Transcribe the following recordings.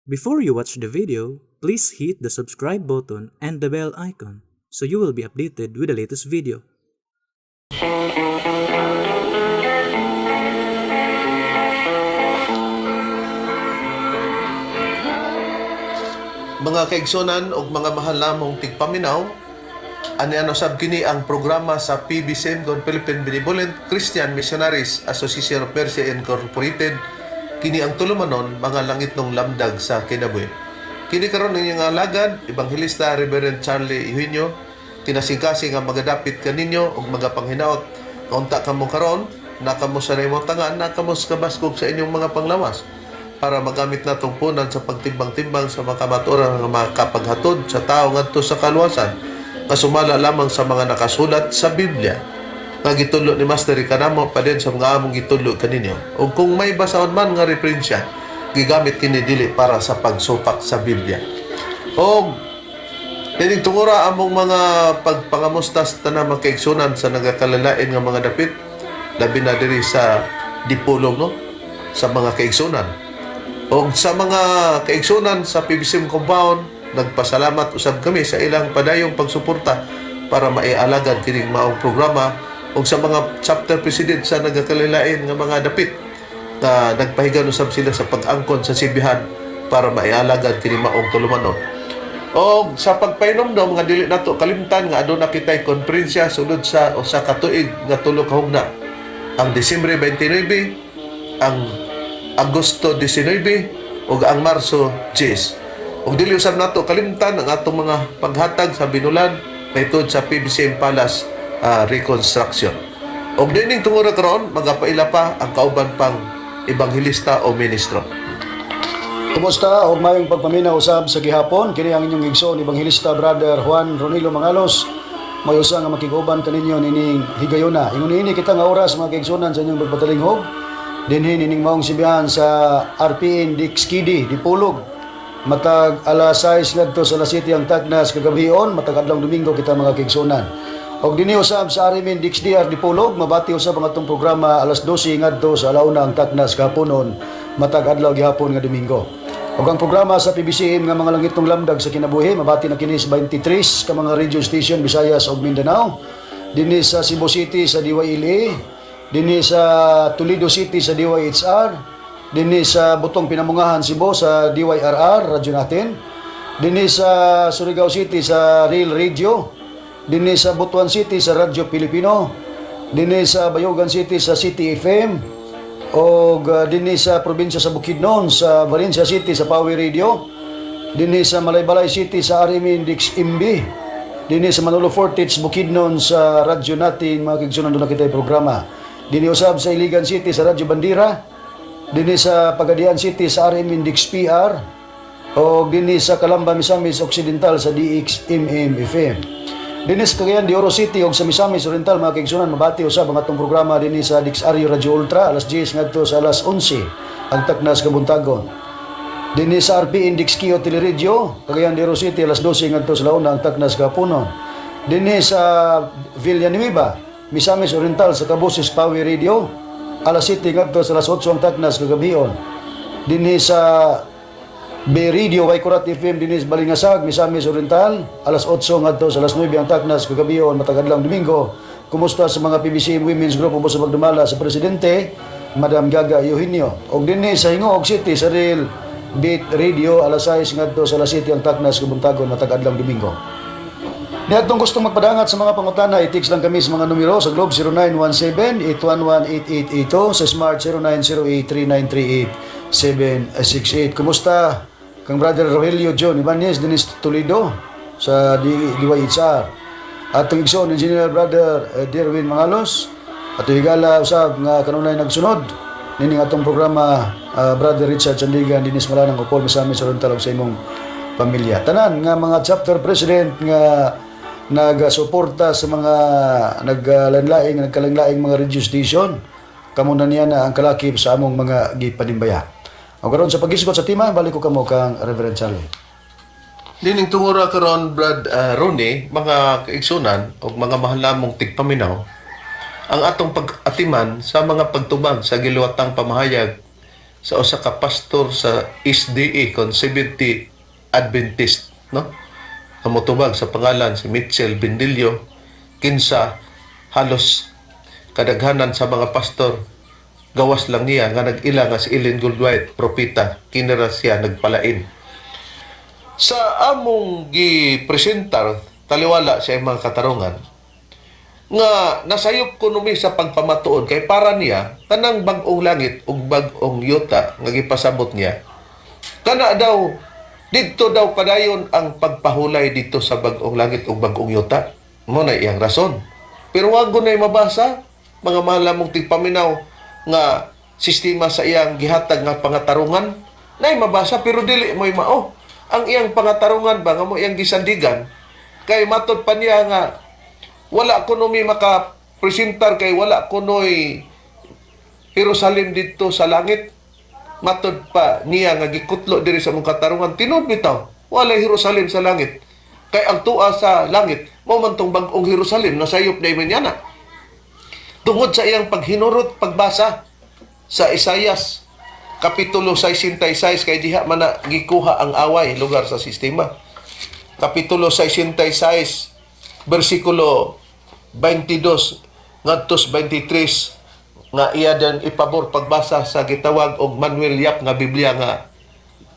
Before you watch the video, please hit the subscribe button and the bell icon so you will be updated with the latest video. Mga kaigsunan ug mga mahal namong tigpaminaw, ani ano sab kini ang programa sa PBCM Gon Philippine Benevolent Christian Missionaries Association of Mercy Incorporated. Kini ang tulumanon mga langitnong lamdag sa kinabuhi. Kini karon ang inyong alagad, Ebanghelista Reverend Charlie Eugenio, kinasingkasing nga magadapit kaninyo ug magapanghinaot kaunta kamo karon nakamo sa imong tangan, nakamo sa kabaskog sa inyong mga panglawas para magamit natong punan sa pagtimbang-timbang sa mga kamatuoran nga makapaghatod sa tao ngadto sa kaluwasan nga sumala lamang sa mga nakasulat sa Biblia nga gitudlo ni Master kanamo pa din sa mga among gitudlo kaninyo. Ug kung may basahon man nga referensya, gigamit kini dili para sa pagsupak sa Biblia. Og nining tungura among mga pagpangamusta sa tanang mga kaigsunan sa nagakalalain nga mga dapit, labi na diri sa Dipolog, no, sa mga kaigsunan. Og sa mga kaigsunan sa PBCM compound, nagpasalamat usab kami sa ilang padayong pagsuporta para maialagad kining maong programa, ug sa mga chapter president sa nagakalilain nga mga dapit na nagpahigan usab sila sa pag-angkon sa sibihan para maialagad kini maong tulumanon. Og sa pagpainomdom nga dili nato kalimtan nga aduna kitay konferensya sulod sa usa ka tuig nga tulo ka hugna. Ang Disyembre 29, ang Agosto 19 ug ang Marso 10. Ug dili usab nato kalimtan ang atong mga paghatag sa binulan mahitungod sa PBCM Palace reconstruction. Ug niining tungura karon magapaila pa ang kauban pang ebanghelista o ministro. Kumusta og mayong pagpaminaw usab sa gihapon? Kini ang inyong igsoon, Ebanghelista Brother Juan Ronilo Mangalos. May usa nga makiguban kaninyo nining higayona. Ingon niini kita nga oras, mga kaigsunan, sa inyong pagpatalinghog dinhi nining maong sibihan sa RPN Dixkidi, Dipolog. Matag alas 6 ngadto sa alas 7 ang tagnas kagabion, matag adlaw Domingo kita, mga kaigsunan. Og dinhi usab sa RMN DXDR Dipolog, mabati usab ang atong programa alas 12 ngadto sa alauna ang taknas kahaponon, matag adlaw gihapon nga Domingo. Ug ang programa sa PBCM nga mga langitong lamdag sa kinabuhi, mabati na kini sa 23 ka mga radio station, Visayas ug Mindanao. Dinhi sa Cebu City sa DYLA, dinhi sa Toledo City sa DYHR, dinhi sa Butong Pinamungahan Cebu sa DYRR, radyo natin, dinhi sa Surigao City sa Real Radio, dinhi sa Butuan City sa Radyo Pilipino, dinhi sa Bayugan City sa City FM, o dinhi sa probinsya sa Bukidnon sa Valencia City sa Pawi Radio, dinhi sa Malaybalay City sa RMN DXMB, dinhi sa Manolo Fortich Bukidnon sa radyo natin, mga kaigsunan, duna kitay programa. Dinhi usab sa Iligan City sa Radyo Bandira, dinhi sa Pagadian City sa RMN DXPR, o dinhi sa Calamba, Misamis Occidental sa DXMM FM. Dinhi sa Cagayan de Oro City ug sa Misamis Oriental, mga kaigsunan, mabati usab ang atong programa dinhi sa DXRU Radio Ultra alas 10 ngadto sa alas 11 ang taknas kabuntagon. Dinhi sa RP Index Kio Teleradyo, Cagayan de Oro City, alas 12 ngadto sa launa ang taknas kahaponon. Dinhi sa Villanueva, Misamis Oriental sa Kabusis Pawi Radio, alas 7 ngadto sa alas 8 ang taknas kagabion. Dinhi sa B Radio Waikurat FM dinhi sa Balingasag, Misamis Oriental, alas 8 ngadto sa alas 9 ang taknas kagabion matag adlaw Domingo. Kumusta sa mga PBCM Women's Group ubos sa pagdumala sa presidente, Madam Gaga Eugenio. Og dinhi sa Gingoog City sa Real Beat Radio alas 6 ngadto sa alas 7 ang taknas kabuntagon matag adlaw Domingo. Niadtong gustong magpadangat sa mga pangutana, i-text lang kami sa mga numero sa Globe 0917-811-8882, sa Smart 0908-3938-768. Kumusta kang Brother Rogelio John Ibanez Denis Toledo sa DYHR. Atong igsoon Engineer Brother Derwin Mangalos at higala usab nga kanunay nagsunod nining atong programa, Brother Richard Sandigan dinis Malanang Upol, Misamis Oriental, ug sa imong pamilya. Tanan nga mga chapter president nga nagasuporta sa mga naglain-laing nagkalain-laing mga radio station, kamo na niya na ang kalakip sa among mga gipanimbaya. O karon sa paghisgot sa tema, balik ko kamo kang Reverend Charlie. Nining tungura karon, Brad Ronnie, mga kaigsunan ug mga mahal namong tigpaminaw, ang atong pag-atiman sa mga pagtubag sa giluwatang pamahayag sa usa ka pastor sa SDA kon Seventh Adventist, no, nga motubag sa pangalan si Mitchell Bendillo, kinsa halos kadaghanan sa mga pastor gawas lang niya nga nag-ila nga si Ellen Goldwhite propeta, kinira siya nagpalain. Sa among gipresentar, taliwala sa mga katarungan nga nasayop kuno mi sa pagpamatuod kay para niya kanang bag-ong langit ug bag-ong yuta nga gipasabot niya, kana daw didto daw padayon ang pagpahulay dito sa bag-ong langit ug bag-ong yuta. Mo na iyang rason, pero wag ko na mabasa, mga mahal mong tigpaminaw, nga sistema sa iyang gihatag nga pangatarungan. Nay mabasa pero dili mo'y mao ang iyang pangatarungan ba nga mo iyang gisandigan, kay matod pa niya nga wala kuno mi maka-presentar kay wala kuno'y Jerusalem dito sa langit. Matod pa niya nga gikutlo diri sa mong katarungan, tinuod bitaw wala Jerusalem sa langit, kay ang tuwa sa langit mao man tong bag-ong Jerusalem na sayop na niya na tungod sa iyang paghinurot pagbasa sa Isayas Kapitulo 66, kay diha man na gikuha ang away lugar sa sistema. Kapitulo 66 bersikulo 22 ngadto 23 nga iya din ipabor pagbasa sa gitawag og Manuel Yap nga Biblia nga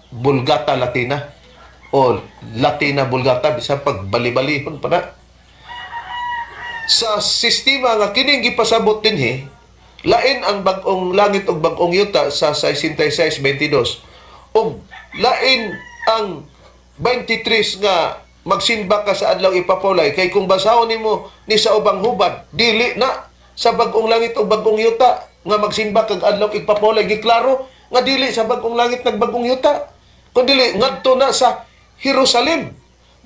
Vulgata Latina o Latina Vulgata, bisan pagbali-balihon pa na sa sistema nga kining gipasabot dinhi. Lain ang bag-ong langit ug bag-ong yuta sa 66:22 ug lain ang 23 nga magsimba ka sa adlaw ipapulay, kay kung basahon nimo ni sa ubang hubad, dili na sa bag-ong langit ug bag-ong yuta nga magsimba kag adlaw ipapulay. Giklaro nga dili sa bag-ong langit nag bag-ong yuta, kun dili ngadto na sa Jerusalem.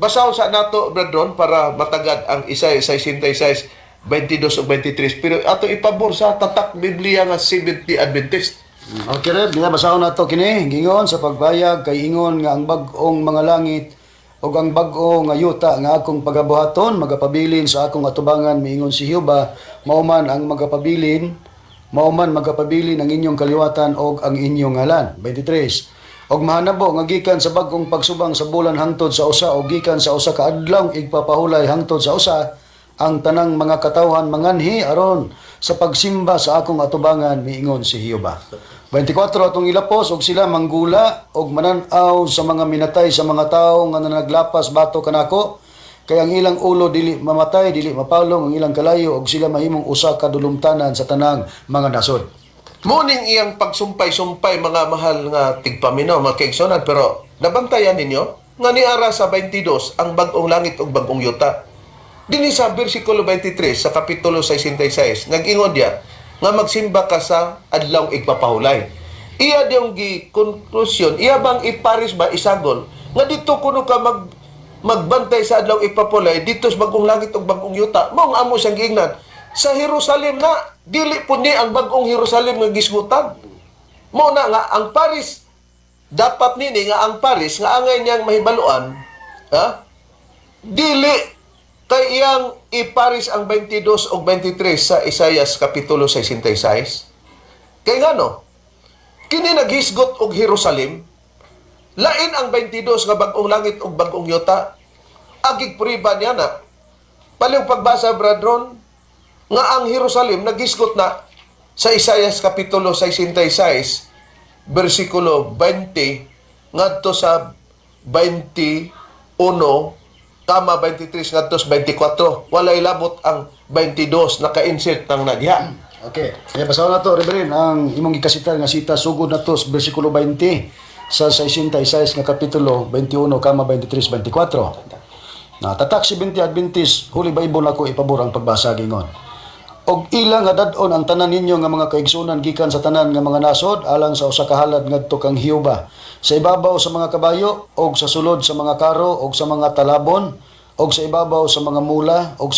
Basahon sa nato, Brethren, para matagad ang Isaiah 66 22 ug 23, pero ato ipabor sa tatak Biblia nga Seventh Adventist. Okay, Rev, niya basahon nato kini, gingon sa pagbayag kay ingon nga ang bag-ong mga langit ug ang bag-o nga yuta nga akong pagabuhaton magapabilin sa akong atubangan, miingon si Jehova, mao man magapabilin ang inyong kaliwatan og ang inyong ngalan. 23. Og mahanabo nga gikan sa bag-ong pagsubang sa bulan hangtod sa usa og gikan sa usa ka adlaw igpapahulay hangtod sa usa, ang tanang mga katawhan manganhi aron sa pagsimba sa akong atubangan, miingon si Jehova. 24 atong ilapos, og sila manggula og manan-aw sa mga minatay sa mga tawo nga nanaglapas batok kanako, kay ang ilang ulo dili mamatay, dili mapalong ang ilang kalayo, og sila mahimong usa ka dulumtanan sa tanang mga nasod. Muning iyang pagsumpay-sumpay, mga mahal nga tigpaminaw, mga kaigsuonan, pero nabantayan ninyo nga niara sa 22 ang bag-ong langit ug bag-ong yuta. Dinhi sa bersikulo 23 sa kapitulo 66, nag-ingon diya nga magsimba ka sa adlaw igpapahulay. Iya diyong gi-conclusion, iya bang iparis ba isagol nga dito kuno ka magbantay sa adlaw ipapulay dito sa bag-ong langit ug bag-ong yuta? Mao ang amo siyang giingnan sa Jerusalem na dili po ni ang bag-ong Jerusalem nga gisgutan. Mao na nga ang Paris dapat nini nga ang Paris nga angay niyang mahibaluan, ha, dili kay iyang iparis ang 22 ug 23 sa Isayas kapitulo 66, kay ngano kini naghisgot og Jerusalem. Lain ang 22 nga bag-ong langit ug bag-ong yuta. Agig puriba niya na. Palihog pagbasa, Bradron, nga ang Jerusalem naghisgot na sa Isayas kapitulo 66 bersikulo 20 ngadto sa 21 kama 23 ngadto sa 24. Walay labot ang 22, naka-insert nang na diha. Okay. Kaya basahon na to, Reverend, ang imong gikasitar nga sita sugod na to sa bersikulo 20 sa 66 nga kapitulo, 21 kama 23 24. Na tatak Seventh Adventist Holy Bible, ako ipabor ang pagbasa, gingon. Og ila nga dad-on ang tanan ninyo nga mga kaigsunan gikan sa tanan nga mga nasod alang sa usa ka halad ngadto kang Jehova, sa ibabaw sa mga kabayo og sa sulod sa mga karo og sa mga talabon og sa ibabaw sa mga mula og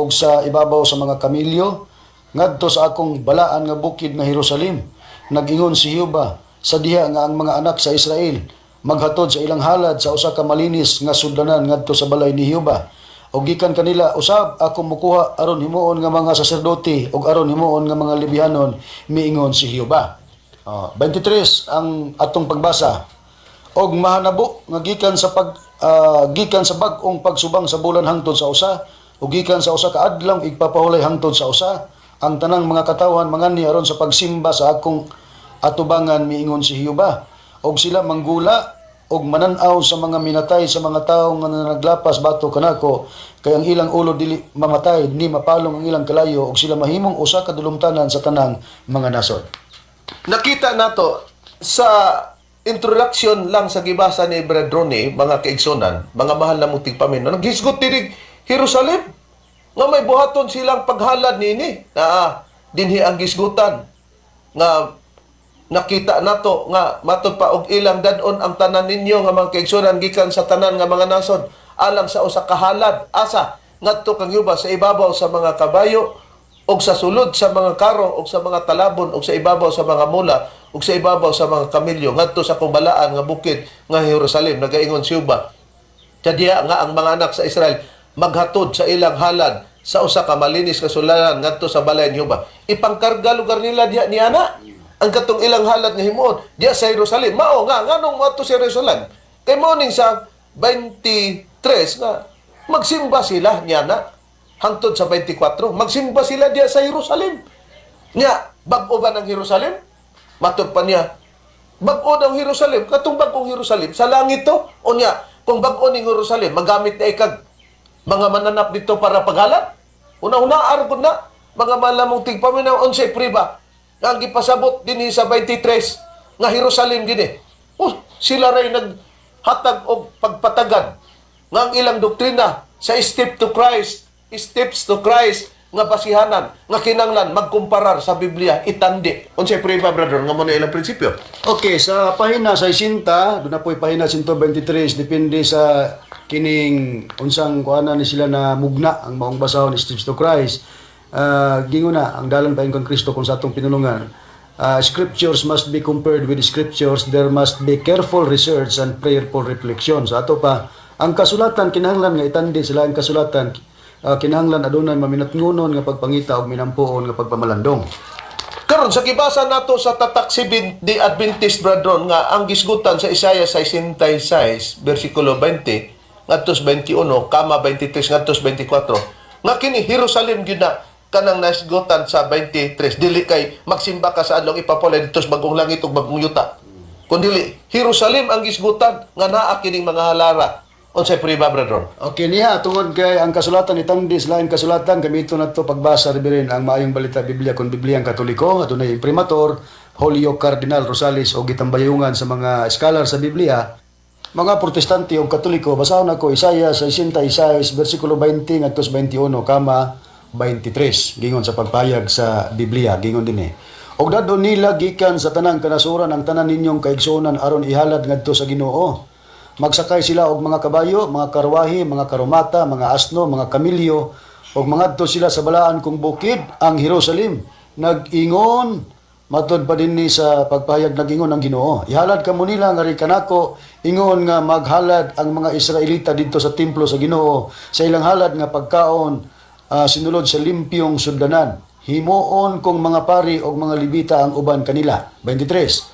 sa ibabaw sa mga kamilyo ngadto sa akong balaan nga bukid nga Jerusalem, nag-ingon si Jehova, sa diha nga ang mga anak sa Israel maghatod sa ilang halad sa usa ka malinis nga sudlanan ngadto sa balay ni Jehova. Og gikan kanila usab ako mukuha aron himuon nga mga saserdote ug aron himuon nga mga Lebihanon, miingon si Jehova. Oh, 23 ang atong pagbasa. Og mahanabo nga gikan sa bag-ong pagsubang sa bulan hangtod sa usa ug gikan sa usa ka adlaw igpapahulay hangtod sa usa, ang tanang mga katawhan manganhi aron sa pagsimba sa akong atubangan, miingon si Jehova. Og sila manggula og manan-aw sa mga minatay sa mga tawo nga naglapas batok kanako, kay ang ilang ulo dili mamatay ni mapalong ang ilang kalayo, ug sila mahimong usa ka dulumtanan sa tanang mga nasod. Nakita nato sa introduction lang sa gibasa ni Brad Ronnie, mga kaigsonan, mga mahal na mong tigpaminaw, naghisgot dinig Jerusalem nga may buhaton silang paghalad niini na dinhi ang gisgutan nga nakita nato nga matud pa og ilang dadon ang tanan ninyo nga mga kaigsunan gikan sa tanan nga mga nasod alang sa usa ka halad asa ngadto kang Jehova, sa ibabaw sa mga kabayo og sa sulod sa mga karo og sa mga talabon og sa ibabaw sa mga mula og sa ibabaw sa mga kamilyo ngadto sa kumbalaan nga bukid nga Jerusalem, nagaingon si Jehova. Sa diha nga ang mga anak sa Israel maghatod sa ilang halad sa usa ka malinis nga sulanan ngadto sa balay ni Jehova. Ipangkarga lugar nila diha niya na ang katong ilang halad nga himuon diha sa Jerusalem. Mao nga nganong moadto sa Jerusalem? Kay mao ning sa 23 nga magsimba sila niya na hangtod sa 24, magsimba sila diha sa Jerusalem. Nya, bag-o ba ng Jerusalem? Matod pa niya, bag-o ng Jerusalem, katong bag-ong Jerusalem, sa langit to. O niya, kung bag-o ning Jerusalem, magamit na ikag mga mananap dito para paghalad. Una-una, argod na, mga malamong tigpaminaw, unsay priba nga ang gipasabot dinhi sa 23 nga Jerusalem gini? Oh, sila ray naghatag og pagpatagad nga ang ilang doktrina sa step to Christ, steps to Christ nga basihanan nga kinanglan magkumparar sa Biblia, itandi. Unsay priba, brother, nga mo na ilang prinsipyo? Okay, sa pahina 60, doon na po'y pahina 123, depende sa kining unsang kuanan ni sila na mugna ang maong basahon ni Steps to Christ. Gingon na ang dalan pa kang Kristo kung sa atong pinulungan. Scriptures must be compared with scriptures. There must be careful research and prayerful reflection. Sa ato pa, ang kasulatan kinahanglan nga itandi sila ang kasulatan, kinahanglan adunay maminatngunon nga pagpangita ug minampuon nga pagpamalandong. Karon sa gibasa nato sa Tatak 7 di Adventist, brethren, nga ang gisgutan sa Isaiah 66 bersikulo 20 ngadto sa 21 kama 23 ngadto sa 24 nga kini Jerusalem gyud na kanang nasgutan sa 23, dili kay magsimba ka sa adlong ipapulay dito sa bagong langit ug bagong yuta, kun dili Jerusalem ang gisgutan nga naa kining mga halara. Unsay priba, brethren? Okay niya, tungod kay ang kasulatan itandi sa laing kasulatan, gamito na to pagbasa, Reverend, ang Maayong Balita Biblia kung Biblia ang Katoliko, adunay imprimatur Julio Cardinal Rosales o gitambayungan sa mga scholar sa Biblia, mga Protestante o Katoliko. Basahon ako Isaiah 66 versikulo 20 ngadto sa 21 kama 23. Gingon sa pagpayag sa Biblia, gingon din eh. Og dadon nila gikan sa tanang kanasuran ang tanan ninyong kaigsuonan aron ihalad ngadto sa Ginoo. Magsakay sila og mga kabayo, mga karwahe, mga karomata, mga asno, mga kamilyo, ug mangadto sila sa balaan kong bukid, ang Jerusalem. Nag-ingon, matod pa din ni sa pagpahayag, nag-ingon ang Ginoo. Ihalad kamo nila nga kanako, ingon nga maghalad ang mga Israelita didto sa templo sa Ginoo sa ilang halad nga pagkaon, sinulod sa limpyong sudlanan. Himuon kong mga pari og mga Levita ang uban kanila. 23.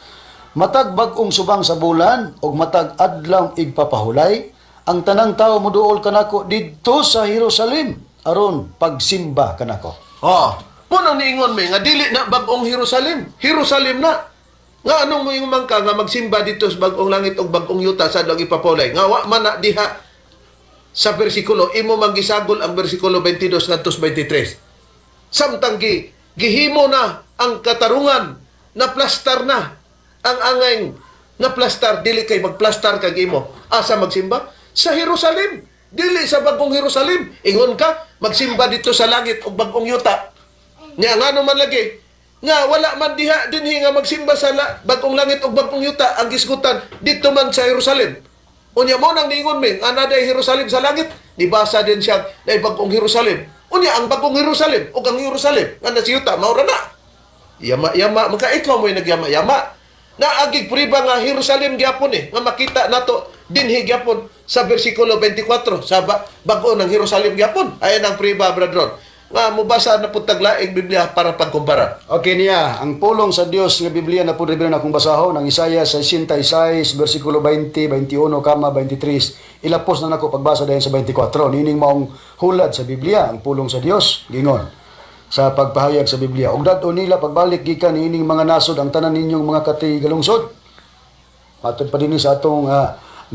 Matag bag-ong subang sa bulan ug matag adlaw igpapahulay, ang tanang tawo moduol kanako didto sa Jerusalem aron pagsimba kanako. Oh, mo nang niingon mi nga dili na bag-ong Jerusalem. Jerusalem na. Nga anong moingon man ka nga magsimba dito sa bag-ong langit ug bag-ong yuta sa adlaw ipapulay? Nga wa man na diha sa bersikulo, imo man gisagol ang bersikulo 22 ngadto sa 23. Samtang gihimo na ang katarungan, na plastar na ang angay na plastar, dili kay magplastar kag imo. Asa magsimba? Sa Jerusalem. Dili sa bagong Jerusalem. Ingon ka, magsimba dito sa langit ug bagong yuta. Nya ngano man lagi nga wala man diha dinhi nga magsimba sa bagong langit ug bagong yuta ang gisgutan dito man sa Jerusalem. Unya mo nang niingon mi nga naa Jerusalem sa langit, nibasa din siya na bagong Jerusalem. Unya ang bagong Jerusalem ug ang Jerusalem nga nasa yuta mao ra na. Yama-yama maka ikaw mo'y nagyama-yama. Naagig priba nga Jerusalem gyapon eh nga makita nato dinhi gyapon sa bersikulo 24 sa bag-o ng Jerusalem gyapon. Ayan ang priba, brethren. Nga mobasa na pud tag laing Biblia para pagkumpara. Okay niya, ang pulong sa Dios nga Biblia na pud na akong basahon ang Isaiah 66 bersikulo 20, 21 kama 23. Ilapos na nako pagbasa dayon sa 24. Nining maong hulad sa Biblia ang pulong sa Dios gingon sa pagpahayag sa Biblia. Ug dad-on nila pagbalik gikan niining mga nasod ang tanan ninyong mga katigalungsod. Matod pa dinhi sa atong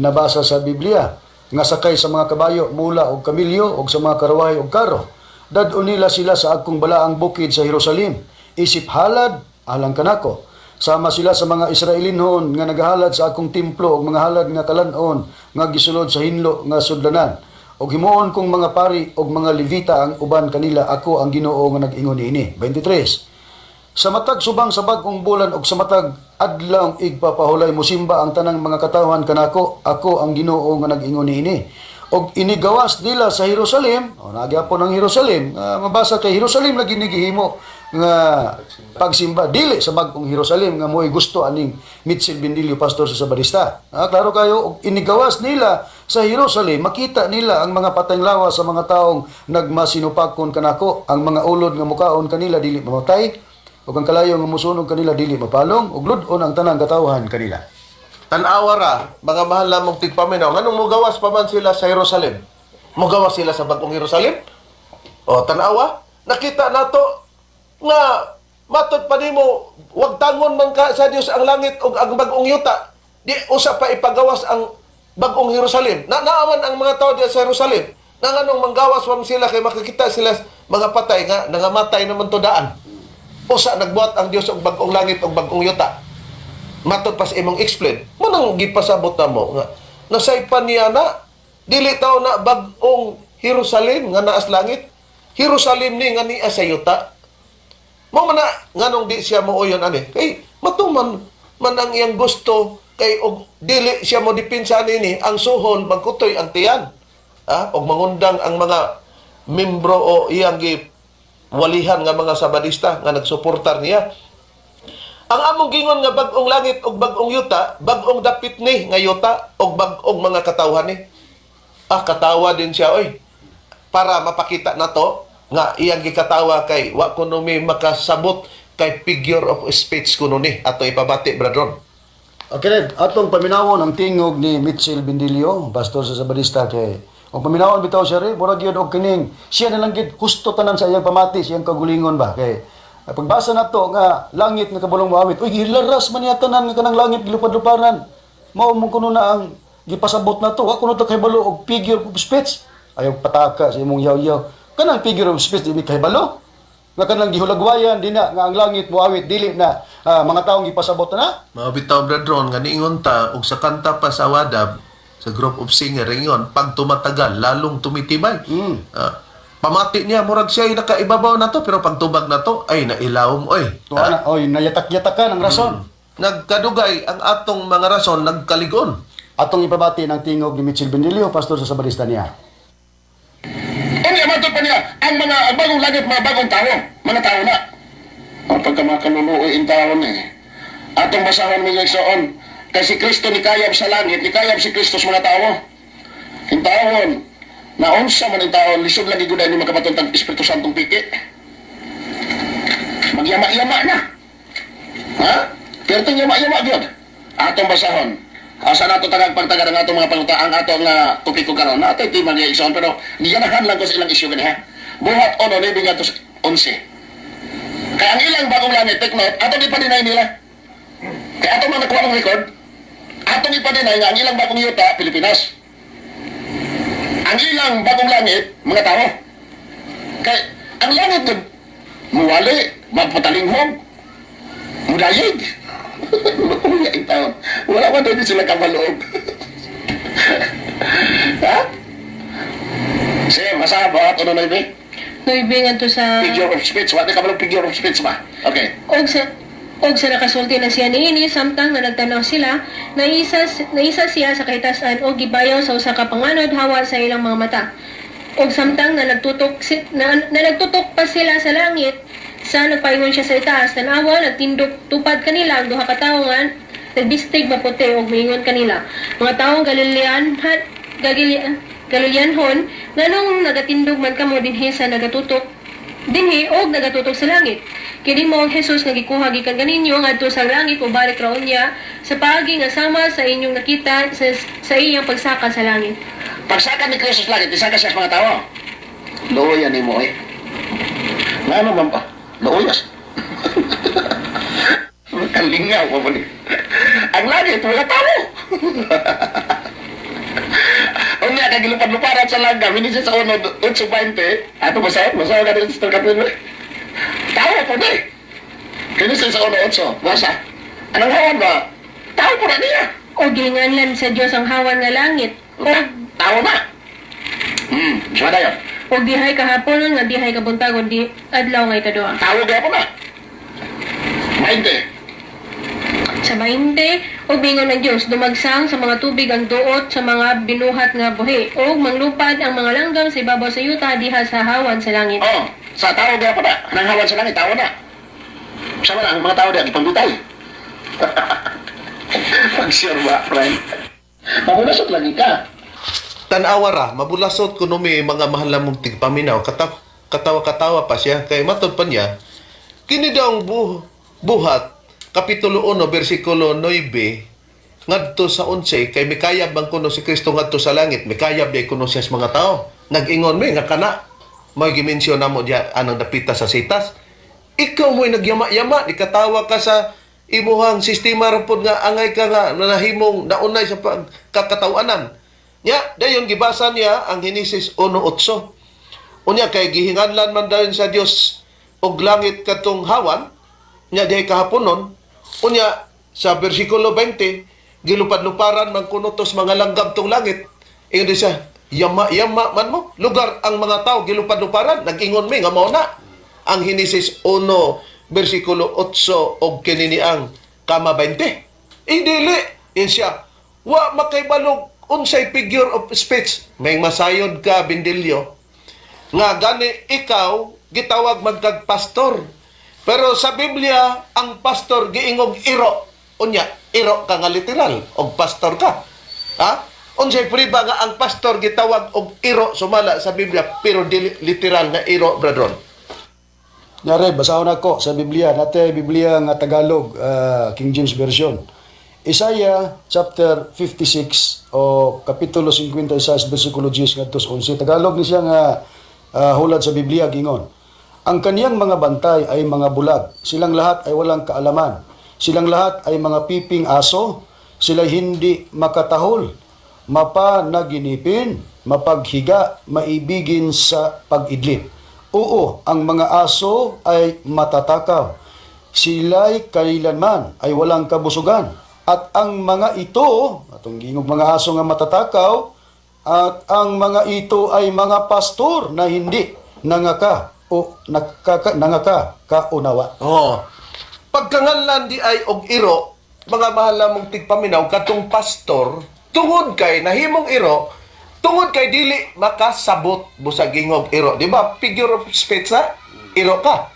nabasa sa Biblia nga sakay sa mga kabayo, mula og kamilyo og sa mga karwahe og karo. Dad-on nila sila sa akong balaang bukid sa Jerusalem. Isip halad alang kanako. Sama sila sa mga Israelinhon nga nagahalad sa akong templo og mga halad nga kalan-on nga gisulod sa hinlo nga sudlanan. Og himuon kong mga pari og mga Levita ang uban kanila, ako ang Ginoo nga nag-ingon niini. 23. Sa matag subang sa bag-ong bulan og sa matag adlaw igpapahulay musimba ang tanang mga katawhan kanako, ako ang Ginoo nga nag-ingon niini. Og inigawas nila sa Jerusalem, o nagyapon ang Jerusalem, mabasa kay Jerusalem lagi ni gihimo nga pagsimba dili sa bag-ong Jerusalem nga mo'y gusto aning Mitchell Bendillo, pastor sa Sabadista. Klaro kayo, og inigawas nila sa Jerusalem, makita nila ang mga patayng lawas sa mga taong nagmasinupakon kanako, ang mga ulod nga mukaon kanila dili mamatay, ug ang kalayo nga musunog kanila dili mapalong, ug lud-on ang tanang katawhan kanila. Tan-awa ra, mga mahal namong tigpaminaw, nganong mugawas pa man sila sa Jerusalem? Mugawas sila sa bagong Jerusalem? O tan-awa, nakita nato nga matod pa nimo wag tangon man ka sa Dios ang langit ug ang bagong yuta. Di usa pa ipagawas ang bagong Jerusalem. Na naaman ang mga tao diya sa Jerusalem. Na nganong manggawas pa man sila kay makakita sila mga patay nga nangamatay naman to daan. Usa nagbuhat ang Dios og bagong langit ug bagong yuta. Matod pa sa imong explain mo nang gipasabot na mo nga nasaypan niya na dili taw na bag-ong Jerusalem nga naas langit, Jerusalem ni nga niya sa yuta. Mo man na nganong di siya mooyon ani kay matuman man ang iyang gusto kay og dili siya mo depensa nini ang suhol, magkutoy ang tiyan, og mangundang ang mga membro o iyang gi walihan nga mga Sabadista nga nagsuportar niya. Ang among gingon nga bag-ong langit ug bag-ong yuta, bag-ong dapit ni nga yuta ug bag-ong mga katawhan ni. Katawa din siya oy. Para mapakita nato nga iyang gikatawa kay wa kuno mi makasabot kay figure of speech kuno ni ato ipabati, Bradron. Okay, Red, atong paminawon ang tingog ni Mitchell Bendillo, pastor sa Sabadista, kay ang paminawon bitaw siya rin, murag yun og kining siya na lang gid husto tanan sa iyang pamati, sa iyang kagulingon ba kay pagbasa nato nga langit nga kabulong moawit, uy, gilaras man niya tanan nga kanang langit gilupad-luparan. Mao mo kuno na ang gipasabot nato, wa kuno ta kahibalo og figure of speech. Ayaw pataka sa imong yaw-yaw. Kanang figure of speech di mi kahibalo. Nga kanang gihulagwayan di na nga ang langit moawit dili na mga taong gipasabot na. Mga bitaw, Bradron, nga niingon ta og sa kanta pa sa Wadab sa group of singer ingon pag tumatagal lalong tumitibay. Pamati niya murag siya ay nakaibabaw na to pero pagtubag na to ay nailawom oy. Tuwa na, oy, nayatak-yatakan ang rason. Nagkadugay ang atong mga rason nagkaligon. Atong ipabati ng tingog ni Mitchell Bendillo, pastor sa Sabadista niya. Unya matod pa niya, ang mga ang bagong langit, mga bagong tao, mga tao na. Ang pagka mga kaluluoy in taon eh. Atong basahon mga igsoon, kay si Kristo ni kayab sa langit, ni kayab si Kristo sa mga tao. In taon, naunsa man in taon, lisod lagi guday ni makabaton tag Espiritu Santong piki. Magyama-yama na. Ha? Pero itong yama-yama gyud. Atong basahon. Asa nato tagag pagtaga ng atong mga panguta ang atong topiko karon. Nato iti mga igsoon pero giganahan lang ko sa ilang isyu gani ha. Buhat ono ni bigatos 11. Kaya ang ilang bagong langit, take note, atong ipa-deny nila. Kaya atong mga nakuha ng record, atong ipa-deny nga ang ilang bagong yuta, Pilipinas. Ang ilang bagong langit, mga tao. Kaya ang langit dun, muwali, magpatalinghog, mudayig. Luya ang taon. Wala pa doon sila kabaloob. Ha? Sige, masaba, ano na ibi? Nuibe ngadto sa Figure of speech. Wala ka kabalo figure of speech ba? Okay. Og sa nakasulti na siya niini samtang nga nagtanaw sila, naisa siya sa kahitasan og gibayaw sa usa ka panganod hawa sa ilang mga mata. Og samtang na nagtutok si, na, na nagtutok pa sila sa langit sa nagpaingon siya sa itaas, tan-awa nagtindog tupad kanila ang duha ka tawo nga nagbistig maputi og miingon kanila, "Mga tawo Galilean Galileanhon, nganong nagatindog man kamo dinhi sa nagatutok Dinhi og nagatutok sa langit. Kini mao ang Jesus nga gikuha gikan kaninyo ngadto sa langit, mobalik ra unya sa paagi nga sama sa inyong nakita sa iyang pagsaka sa langit. Pagsaka ni Kristo sa langit, isaka siya sa mga tao. Luoya nimo eh. Ngano man ba? Luoyas. Kalingaw pa ni. Ang langit, wala tao. Unya kay gilupad-luparan sa langgam, hindi siya sa uno, 8:20. Ato basa, basa ka din, Sister Catherine. Tao po ni. Kini siya sa 1:8, basa. Anong hawan ba? Tao po na niya. Og gihinganlan sa Dios ang hawan nga langit og Tao na. Siya na yun. Og dihay kahaponon nga dihay kabuntagon di adlaw nga ikaduha. Tao gihapon na. 20. Sa 20, og mingon ang Dios, "Dumagsang sa mga tubig ang duot sa mga binuhat nga buhi, og manglupad ang mga langgam sa ibabaw sa yuta diha sa hawan sa langit." Oh, sa tao gihapon na. Nang hawan sa langit, tao na. Sama na, ang mga tao diya, gipambitay. Pag-sure ba, friend? Mabulasot lagi ka. Tanawa ra, mabulasot kuno mi, mga mahal namong tigpaminaw, katawa-katawa pa siya kay matod pa niya kini daw ang buhat kapitulo 1 bersikulo 9 ngadto sa 11, kay mikayab man kuno si Kristo ngadto sa langit, mikayab di kuno siya sa mga tao. Nag-ingon mi nga kana may gimensyon namo diya anang dapita sa sitas. Ikaw mo'y nagyama-yama, di katawa ka sa imuhang sistema ra pod nga angay ka nga nahimong naunay sa pagkakatawanan. Nya, dayon gibasa niya ang Henesis 1:8. Unya kay gihinganlan man dayon sa Dios og langit katong hawan, nya dihay kahaponon, unya sa bersikulo 20, gilupad-luparan man kuno tos mga langgam tong langit. Ingon di siya, yama-yama man mo, lugar ang mga tao gilupad-luparan, nag-ingon mi nga mao na ang Henesis 1 bersikulo 8 og kini ang kama 20. Idili, yun siya. Wa makaibalog unsay figure of speech. May masayod ka, Bindilyo. Nga gani ikaw gitawag magkag pastor. Pero sa Biblia, ang pastor giingog iro. Unya, iro ka nga literal og pastor ka. Ha? Unsay priba nga ang pastor gitawag og iro sumala sa Biblia pero dili literal nga iro, brethren? Nyare, basahon ako sa Biblia. Nate Biblia nga Tagalog, King James Version. Isaiah chapter 56 o kapitulo 56 bersikulo 10 ngadto sa 11. Tagalog ni siya nga hulad sa Biblia, gingon. Ang kaniyang mga bantay ay mga bulag. Silang lahat ay walang kaalaman. Silang lahat ay mga piping aso. Sila hindi makatahol. Mapanaginipin, mapaghiga, maibigin sa pag-idlip. Oo, ang mga aso ay matatakaw. Sila'y kailanman ay walang kabusugan. At ang mga ito, atong gingog mga aso nga matatakaw, at ang mga ito ay mga pastor na hindi nangaka o nangaka kaunawa. Oo. Pagkanganlan di ay og iro, mga mahal namong tigpaminaw, katong pastor, tungod kay nahimong iro, tungod kay dili makasabot busag ingog iro. Di ba? Figure of speech na? Iro ka.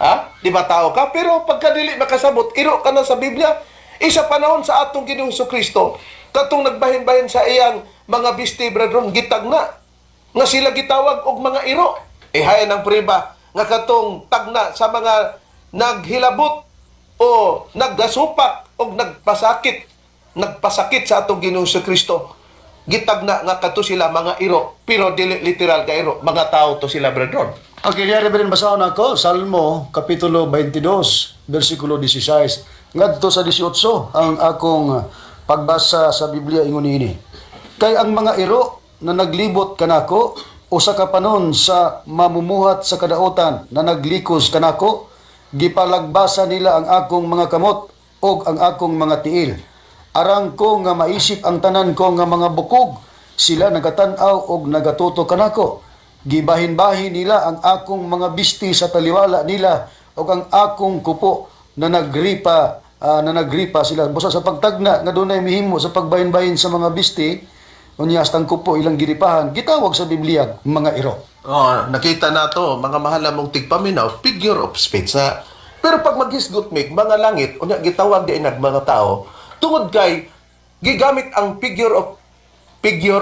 Ha? Di ba tao ka? Pero pagka dili makasabot, iro ka na sa Biblia. Isa panahon sa atong Ginoong Kristo, katong nagbahin-bahin sa iyang mga bisti, brethren, gitag na nga sila gitawag og mga iro. E hayan ang priba nga katong tagna sa mga naghilabot o nagdasupak o nagpasakit, nagpasakit sa atong Ginoong Kristo. Gitagna nga kato sila mga iro, pero dili literal ka iro, mga tao to sila, brethren. Okay, diya Reverend, basahon ako, Salmo, Kapitulo 22, versikulo 16. Ngadto sa 18, ang akong pagbasa sa Biblia, ingon niini. Kay ang mga iro na naglibot kanako, usa ka panon sa mamumuhat sa kadaotan na naglikos kanako, gipalagbasa nila ang akong mga kamot ug ang akong mga tiil. Arang ko nga maisip ang tanan ko nga mga bukog, sila nagatan-aw og nagatuto kanako. Gibahin-bahin nila ang akong mga bisti sa taliwala nila ug ang akong kupo na nagripa sila. Busa sa pagtagna nga dunay mihimo sa pagbahin-bahin sa mga bisti, unya hastang kupo ilang giripahan, gitawag sa Biblia mga iro. Oh, nakita na to, mga mahal namong tigpaminaw, figure of speech na. Pero pag maghisgot mig, mga langit, unya gitawag di nag mga tao, tungod kay gigamit ang figure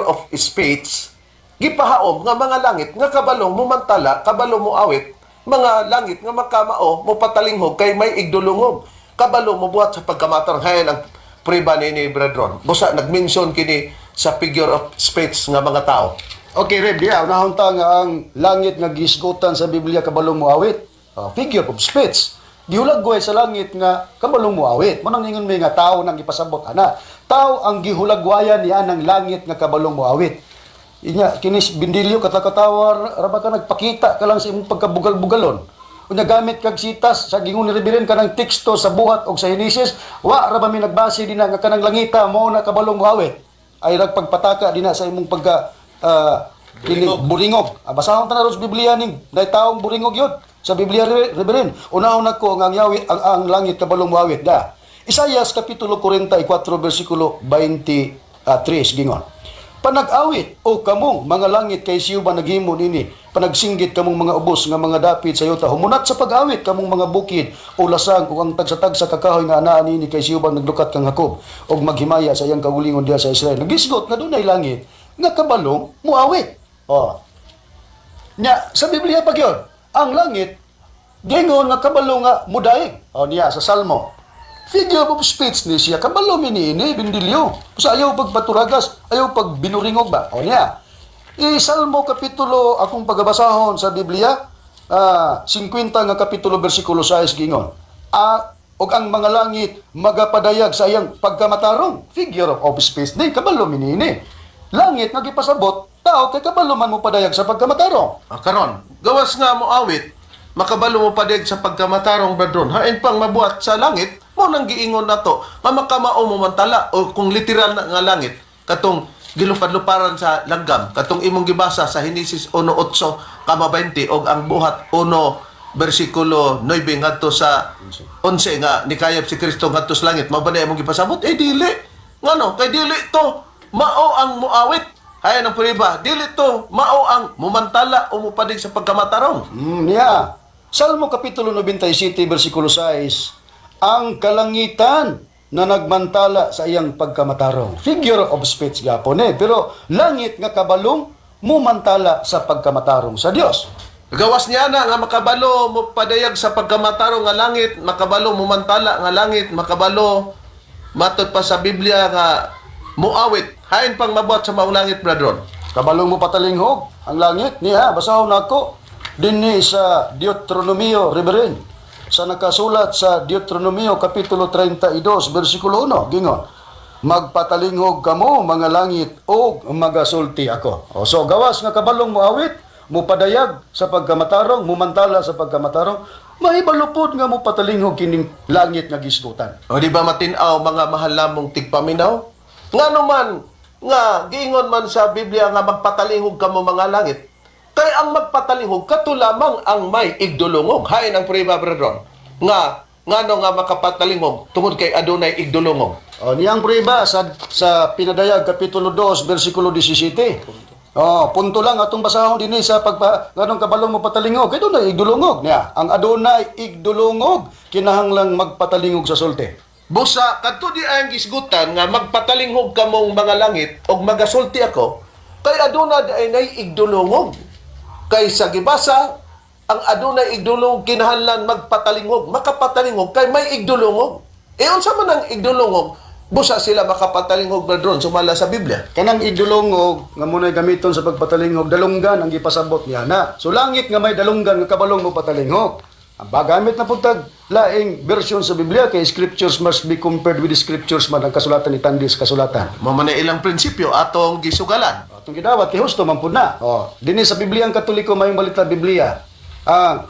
of speech, gipahaom nga mga langit nga kabalong mumantala, kabalo mo awit. Mga langit nga makamao mo patalinghog kay may igdulungog. Kabalo mo buhat sa pagkamatarong. Hayan ang priba ni Brethren. Busa nagmension kini sa figure of speech nga mga tao. Okay, Reb, diya, unahon ta nga ang langit nga gisgutan sa Biblia kabalong moawit. Oh, figure of speech. Gihulagway sa langit nga kabalong moawit. Mo nang ingon mi nga tao nang gipasabot ana. Tao ang gihulagwayan niya ng langit nga kabalong moawit. Inya kinis bindilyo katakatawar ra ba ka nagpakita ka lang sa imong pagkabugal-bugalon. Unya gamit kag sitas sa gingon ni Reverend kanang teksto sa Buhat og sa Henesis, wa ra ba mi nagbase dinha nga kanang langita mo na kabalong moawit. Ay ragpagpataka dinha sa imong pagka kini buringog. Basahon ta na ron sa Biblia ning day taong buringog yun. Sa Biblia, Reverend, unahon nako nga ang yawi ang langit kabalong moawit da. Isayas kapitulo 44 bersikulo 23 gingon. Panag-awit o kamong mga langit kay siyo ba naghimo nini, panagsinggit kamong mga ubos nga mga dapit sa yuta, humunat sa pag-awit kamong mga bukid o lasang ug ang tagsa-tagsa kakahoy nga anaa nini kay siyo ba naglukat kang Jacob og maghimaya sa iyang kaugalingon diha sa Israel. Nagisgot nga dunay langit nga kabalong muawit. Oh. Nya sa Biblia pa gyud, ang langit gingon nga kabalo nga mudaig. O niya sa Salmo. Figure of speech ni siya kabalo mi niini bindilyo. Sa ayaw pagpaturagas, ayaw pag binuringog ba. O niya. I Salmo kapitulo akong pagabasahon sa Biblia, 50 nga kapitulo bersikulo 6 gingon. Og ang mga langit magapadayag sa iyang pagkamatarong. Figure of speech ni kabalo mi niini. Langit nga gipasabot, tao kay kabalo man mo padayag sa pagkamatarong. Karon, gawas nga mo awit, makabalo mo padeg sa pagkamatarong, Brethren. Hain pang mabuhat sa langit, mo nang giingon nato nga makamao mo mantala o kung literal na nga langit katong gilupad-luparan sa langgam, katong imong gibasa sa Henesis 1:8 kama 20 og ang Buhat 1 bersikulo 9 ngadto sa 11 nga nikayab si Kristo ngadto sa langit, mao ba na imong gipasabot? Eh dili. Ngano? Kay dili to mao ang muawit. Hayan ang prueba, dili to mao ang mumantala o mupadig sa pagkamatarong. Yeah. Salmo kapitulo 97 bersikulo 6. Ang kalangitan na nagmantala sa iyang pagkamatarong. Figure of speech gapon eh. Pero langit nga kabalong mumantala sa pagkamatarong sa Dios. Gawas niya na nga makabalo mo padayag sa pagkamatarong nga langit, makabalo mumantala nga langit, makabalo matod pa sa Biblia nga muawit. Hain pang mabuhat sa maong langit, brethren. Kabalong mo patalinghog ang langit niya. Basahon nako dinhi sa Deuteronomio, Reverend. Sa nakasulat sa Deuteronomio kapitulo 32 bersikulo 1 gingon. Magpatalinghog kamo mga langit og magasulti ako. O, so gawas nga kabalong moawit, mupadayag sa pagkamatarong, mumantala sa pagkamatarong, mahibalo pod nga mopatalinghog kining langit nga gisgutan. O di ba matin-aw mga mahal namong tigpaminaw? Ngano man nga giingon man sa Biblia nga magpatalingog kamo mga langit, kay ang magpatalingog kato lamang ang may igdulungog. Hain ang prueba, brethren. Nga ngano nga makapatalingog tungod kay adunay igdulungog. O, niyang prueba sa Pinadayag kapitulo 2 bersikulo 17. O, punto lang atong basahon dinhi sa pagpa nganong kabalong mo patalingog kay dunay igdulungog niya. Ang adunay igdulungog kinahanglang magpatalingog sa sulti. Busa kadto di ang gisgutan nga magpatalingog kamong mga langit og magasulti ako kay aduna di ay nay igdulungog. Kay sa gibasa ang adunay igdulungog kinahanglan magpatalingog, makapatalingog kay may igdulungog. E unsa man ang igdulungog? Busa sila makapatalingog, brethren, sumala sa Biblia. Kanang igdulungog nga munay gamiton sa pagpatalingog, dalunggan ang gipasabot niya na. So langit nga may dalunggan nga kabalong mo patalingog. Ang bagamit na putag laing version sa Biblia kay scriptures must be compared with the scriptures man ang kasulatan ni Tandis kasulatan. Mao man na ilang prinsipyo atong gisugalan. Atong gidawat kay husto man pud na. Oh, dinhi sa Biblia ang Katoliko mayong balita Biblia. Ang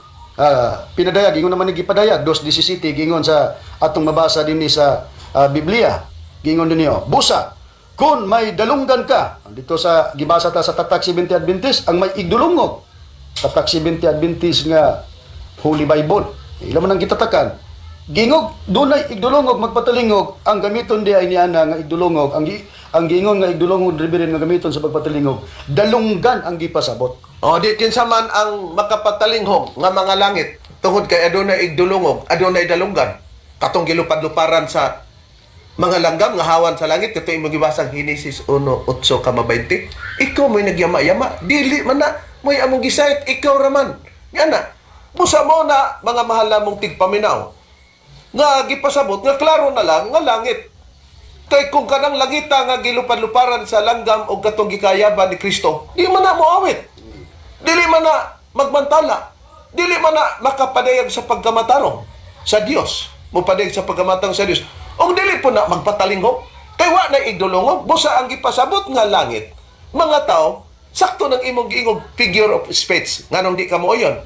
pinadayag ingon naman ni gipadayag 2:17 gingon sa atong mabasa dinhi sa Biblia. Gingon dinhi oh, busa kung may dalunggan ka dito sa gibasa ta sa Tatak 70 Adventist ang may igdulungog. Tatak 70 Adventist nga Holy Bible. Ila man ang gitatakan. Gingog dunay igdulungog magpatalingog ang gamiton di ay niana nga igdulungog ang gingon nga igdulungog reverend nga gamiton sa pagpatalingog dalunggan ang gipasabot. O di kinsa man ang makapatalingog nga mga langit tungod kay adunay igdulungog, adunay dalunggan. Katong gilupad-luparan sa mga langgam nga hawan sa langit kato imong gibasang Henesis 1:8 kama 20. Ikaw mo'y nagyama-yama, dili man na mo'y among gisayt, ikaw ra man. Nga na. Busa mo na mga mahal namong tigpaminaw nga gipasabot nga klaro na lang nga langit. Kay kung kanang langita nga gilupad-luparan sa langgam og katong gikayaban ni Kristo, di man na moawit. Dili man na magmantala. Dili man na makapadayag sa pagkamatarong sa Dios. Mopadayag sa pagkamatang sa Dios. Og dili po na magpatalingog. Kay wa na igdulongog, busa ang gipasabot nga langit. Mga tao, sakto ng imong giingog figure of speech nganong di ka mooyon.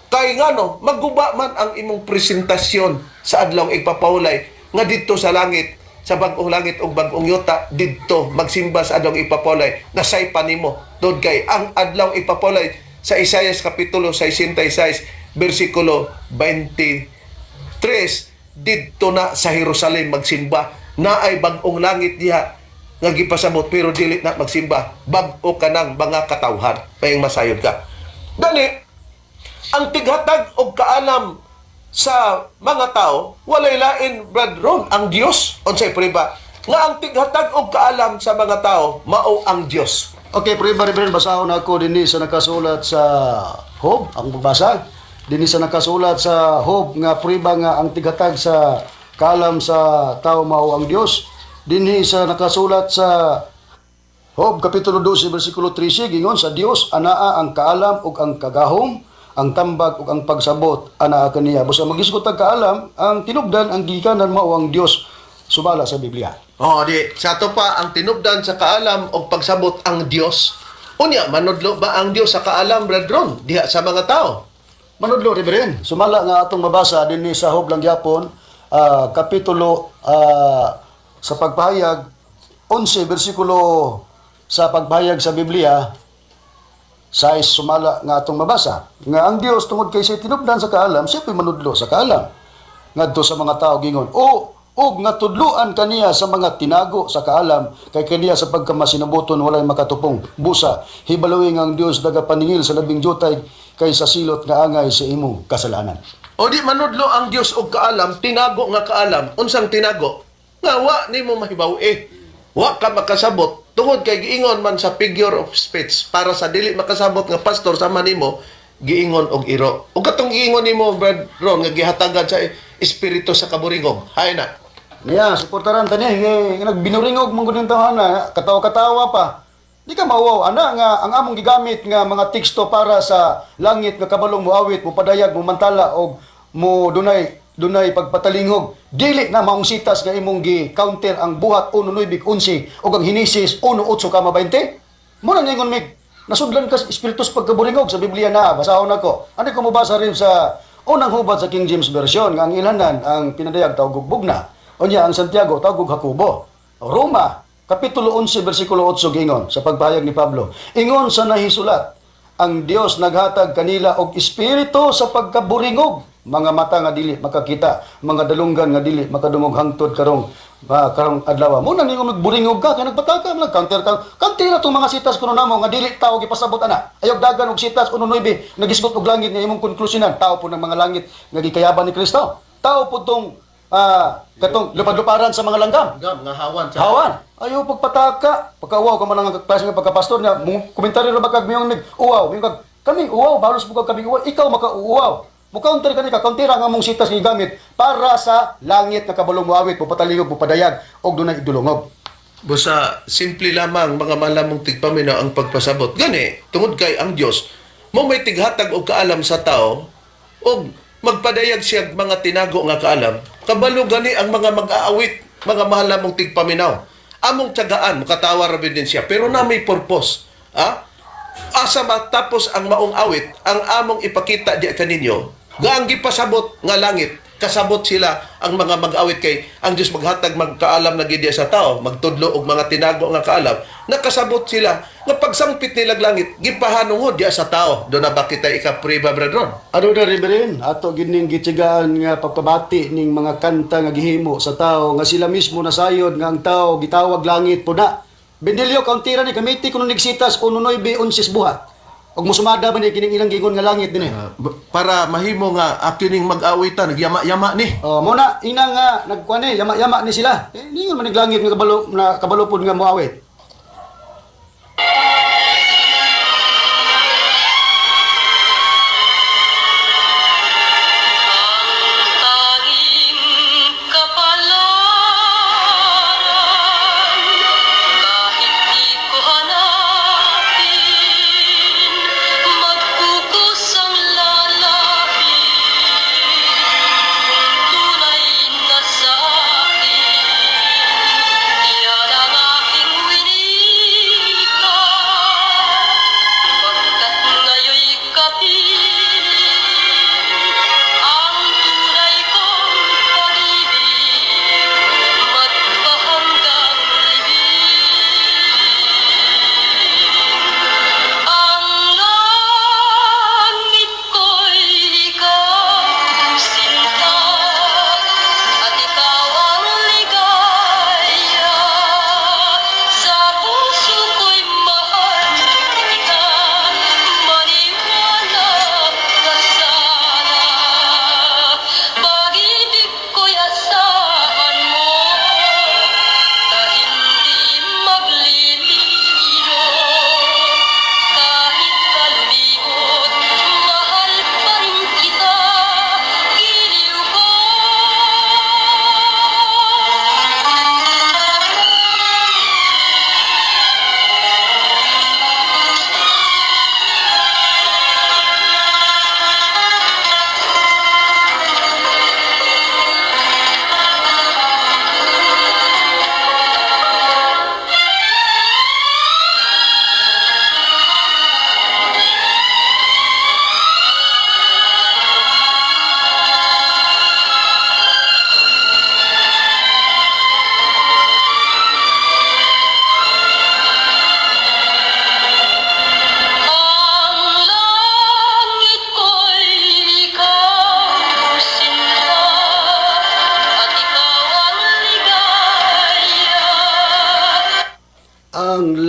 Kay ngano, magguba man ang imong presentasyon sa adlawng igpapawlay nga didto sa langit, sa bag-ong langit ug bag-ong yuta, didto magsimba sa adlawng igpapawlay, nasaypa nimo doon kay ang adlawng igpapawlay sa Isaias kapitulo 66 bersikulo 23, didto na sa Jerusalem magsimba, naay bag-ong langit diha nga gipasabot pero dili na magsimba, bag-o ka ng mga katawhan, mayang masayod ka. Gani ang tighatag og kaalam sa mga tao, walay lain, Brad Ron, ang Dios. Unsay prueba nga ang tighatag og kaalam sa mga tao mao ang Dios? Okay, prueba, Reverend, basahon ako dinhi sa nakasulat sa Job, ang pagbasa. Dinhi sa nakasulat sa Job nga prueba nga ang tighatag sa kaalam sa tao mao ang Dios. Dinhi sa nakasulat sa Job kapitulo 12 bersikulo 13, gingon sa Dios anaa ang kaalam ug ang kagahom, ang tambag ug ang pagsabot anaa kaniya. Busa magisgot ang kaalam, ang tinubdan ang gikanan mao ang Dios subala sa Biblia. Oh, di sa ato pa ang tinubdan sa kaalam og pagsabot ang Dios. Unya manudlo ba ang Dios sa kaalam, Brad Ron, diha sa mga tao? Manudlo, Reverend. Sumala nga atong mabasa dinhi sa Job lang gyapon, kapitulo sa pagpahayag 11 bersikulo sa pagpahayag sa Biblia 6, sumala nga atong mabasa nga ang Dios tungod kay siya tinubdan sa kaalam, siya po'y manudlo sa kaalam ngadto sa mga tao. Gingon o og nga tudloan kaniya sa mga tinago sa kaalam, kay kaniya sa pagkamasinabuton walay makatupong. Busa hibaluy nga ang Dios nagapaningil sa labing jutay kay sa silot nga angay sa imong kasalanan. O di manudlo ang Dios og kaalam, tinago nga kaalam. Unsang tinago? Nga wa nimo mahibaw eh. Wa ka makasabot tungod kay giingon man sa figure of speech para sa dili makasabot nga pastor sama nimo giingon og iro. Ug katong giingon nimo, Brad Ron, nga gihatagan sa espiritu sa kaburingog. Hay na. Niya, suportaran tani nga nagbinuringog man gud ning tawhana, katawa-katawa pa. Di ka mauwaw ana nga ang among gigamit nga mga teksto para sa langit nga kabalong moawit, mopadayag, momantala og mo dunay dunay pagpatalingog. Dili na maong sitas nga imong gi-counter ang Buhat 1:9-11 ug ang Henesis 1:8-20. Mo na ningon mig nasudlan ka sa espiritus pagkaburingog sa Biblia na basahon nako. Ano ko mobasa rin sa unang hubad sa King James Version nga ang ilanan ang pinadayag tawag og bugna. Unya ang Santiago tawag og Jacobo. Roma kapitulo 11 bersikulo 8, gingon sa pagpahayag ni Pablo. Ingon sa nahisulat, ang Dios naghatag kanila og espiritu sa pagkaburingog, mga mata nga dili makakita, mga dalunggan nga dili makadungog hangtod karong karong adlaw. Mo na ningon magburingog ka kay nagpataka man counter ka. Counter na tong mga sitas kuno namo nga dili tao gipasabot ana. Ayaw dagan og sitas 1:9 nagisgot og langit nga imong konklusyonan tao po ng mga langit nga gikayaban ni Kristo. Tao po tong katong lupad-luparan sa mga langgam. Gam nga hawan sa Hawan. Ayaw pagpataka. Pagkauwaw ka man ang klase nga pagkapastor niya, mong komentaryo ra ba kag miyong mig uwaw, miyong kag kaming uwaw, balos mo kag kaming uwaw, ikaw makauwaw. Mo counter kani ka, countera ang among sitas nga gigamit para sa langit nga kabalong moawit, mopatalingog, mopadayag og dunay idulongog. Busa simple lamang mga malamong tigpaminaw ang pagpasabot. Gani, tungod kay ang Dios mo may tighatag og kaalam sa tao og magpadayag siya og mga tinago nga kaalam. Kabalo gani ang mga mag-aawit, mga mahal namong tigpaminaw. Among tiyagaan, mukatawa ra din siya, pero na may purpose. Ha? Asa matapos ang maong awit, ang among ipakita diya kaninyo, nga ang gipasabot nga langit, kasabot sila ang mga mag-awit kay ang Dios maghatag magkaalam na gid sa tao, magtudlo og mga tinago nga kaalam, nakasabot sila nga pagsangpit nila langit, gipahanungod diya sa tao. Do na ba kita ikapriba, Brad Ron? Ano na, Reverend, ato gining gitsagaan nga pagpabati ning mga kanta nga gihimo sa tao nga sila mismo nasayod nga ang tao gitawag langit po na. Bendelio kauntira ni kamiti kuno nigsitas 1:9-11 Buhat. Og musumada ba ni kining ilang gingon nga langit dinhi? Para mahimo nga akining mag-awitan, nagyama-yama ni. Oh, mo na ina nga nagkuan ni yama-yama ni sila. Eh, ningon man nig langit nga kabalo na kabalo pod nga moawit.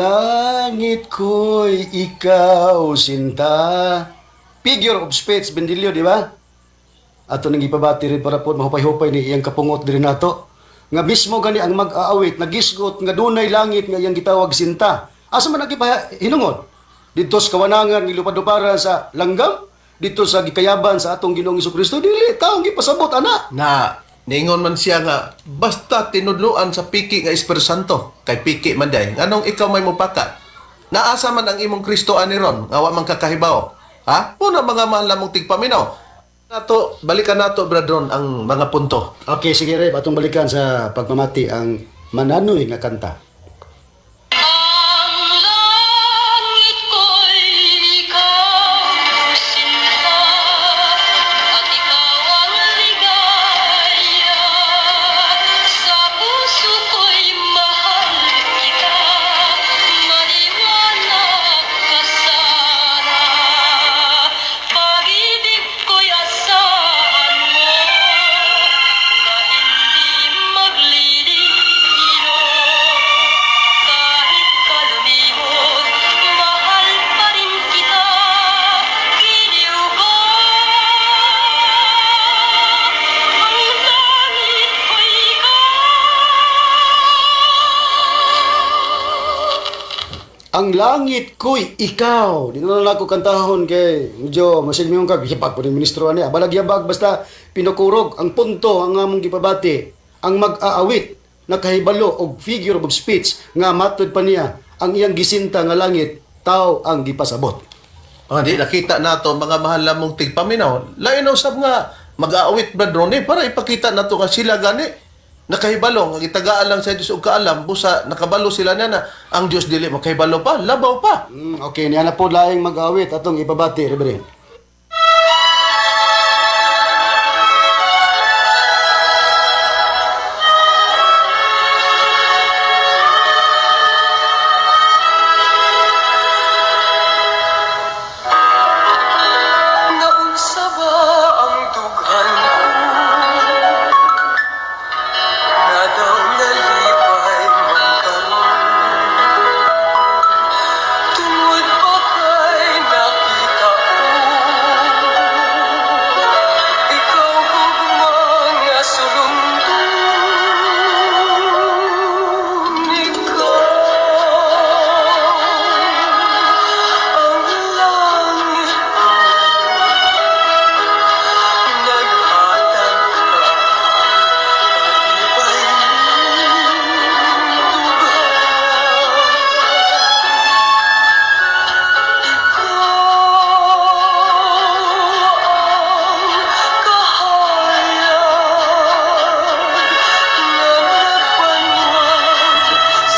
Langit ko'y ikaw, sinta. Figure of speech, Bendilio, di ba? Ato nang ipabati rin para po mahupay-hupay ni iyang kapungot diri nato. Nga mismo gani ang mag-aawit, nagisgot nga dunay langit nga iyang gitawag sinta. Asa man ang hinungod? Dito sa kawanangan gilupad-luparan sa langgam, dito sa gikayaban sa atong Ginoong Kristo, dili taong gipasabot ana. Na niingon man siya nga basta tinudluan sa piki nga Espiritu Santo kay piki man day nganong ikaw may mupaka, naasa man ang imong Kristo ani ron nga wa man kakahibaw, ha? Una, mga mahal namong tigpaminaw nato, balikan nato, Brad Ron, ang mga punto. Okay, sige Reb, atong balikan sa pagmamati ang mananoy nga kanta. Ang langit ko'y ikaw, sinta, at ikaw ang ligaya. Sa puso ko'y mahal kita, maniwala ka sana. Pag-ibig ko'y asahan mo, na hindi maglilino. Kahit kalulimot, mahal pa rin kita, giliw ko. Ang langit ko'y ikaw. Ang langit ko'y ikaw. Di na lang ako kantahon kay medyo masigmiyong kag yabag po ni ministro ani. Abalag yabag basta pinukurog ang punto ang among gipabati. Ang mag-aawit nakahibalo og figure of speech nga matud pa niya ang iyang gisinta nga langit tao ang gipasabot. Ah, di nakita nato, mga mahal namong tigpaminaw, lain na usab nga mag-aawit, Brad Ron, eh, para ipakita nato nga sila gani nakahibalo nga gitagaan lang sa Dios og kaalam, busa nakabalo sila na na ang Dios dili makahibalo pa, labaw pa. Okay, niya na po laing mag-aawit atong ipabati, Reverend. Naunsa ba ang dughan ko? Na daw nalipay man karon? Tungod ba kay nakita ko ikaw gugma nga sulundon? Ikaw ang langit ko, naghatag ka kalipay Ikaw ang kahayag nga nagpanwag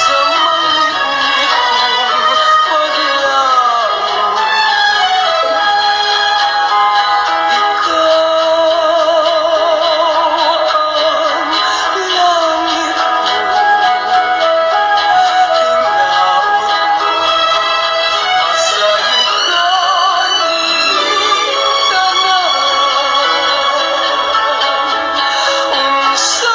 sa mangitngit kong paglaom. Ikaw ang langit ko, hinaot ko sa'yo tanan. Unsay dangatan kung maakyas ang tanan?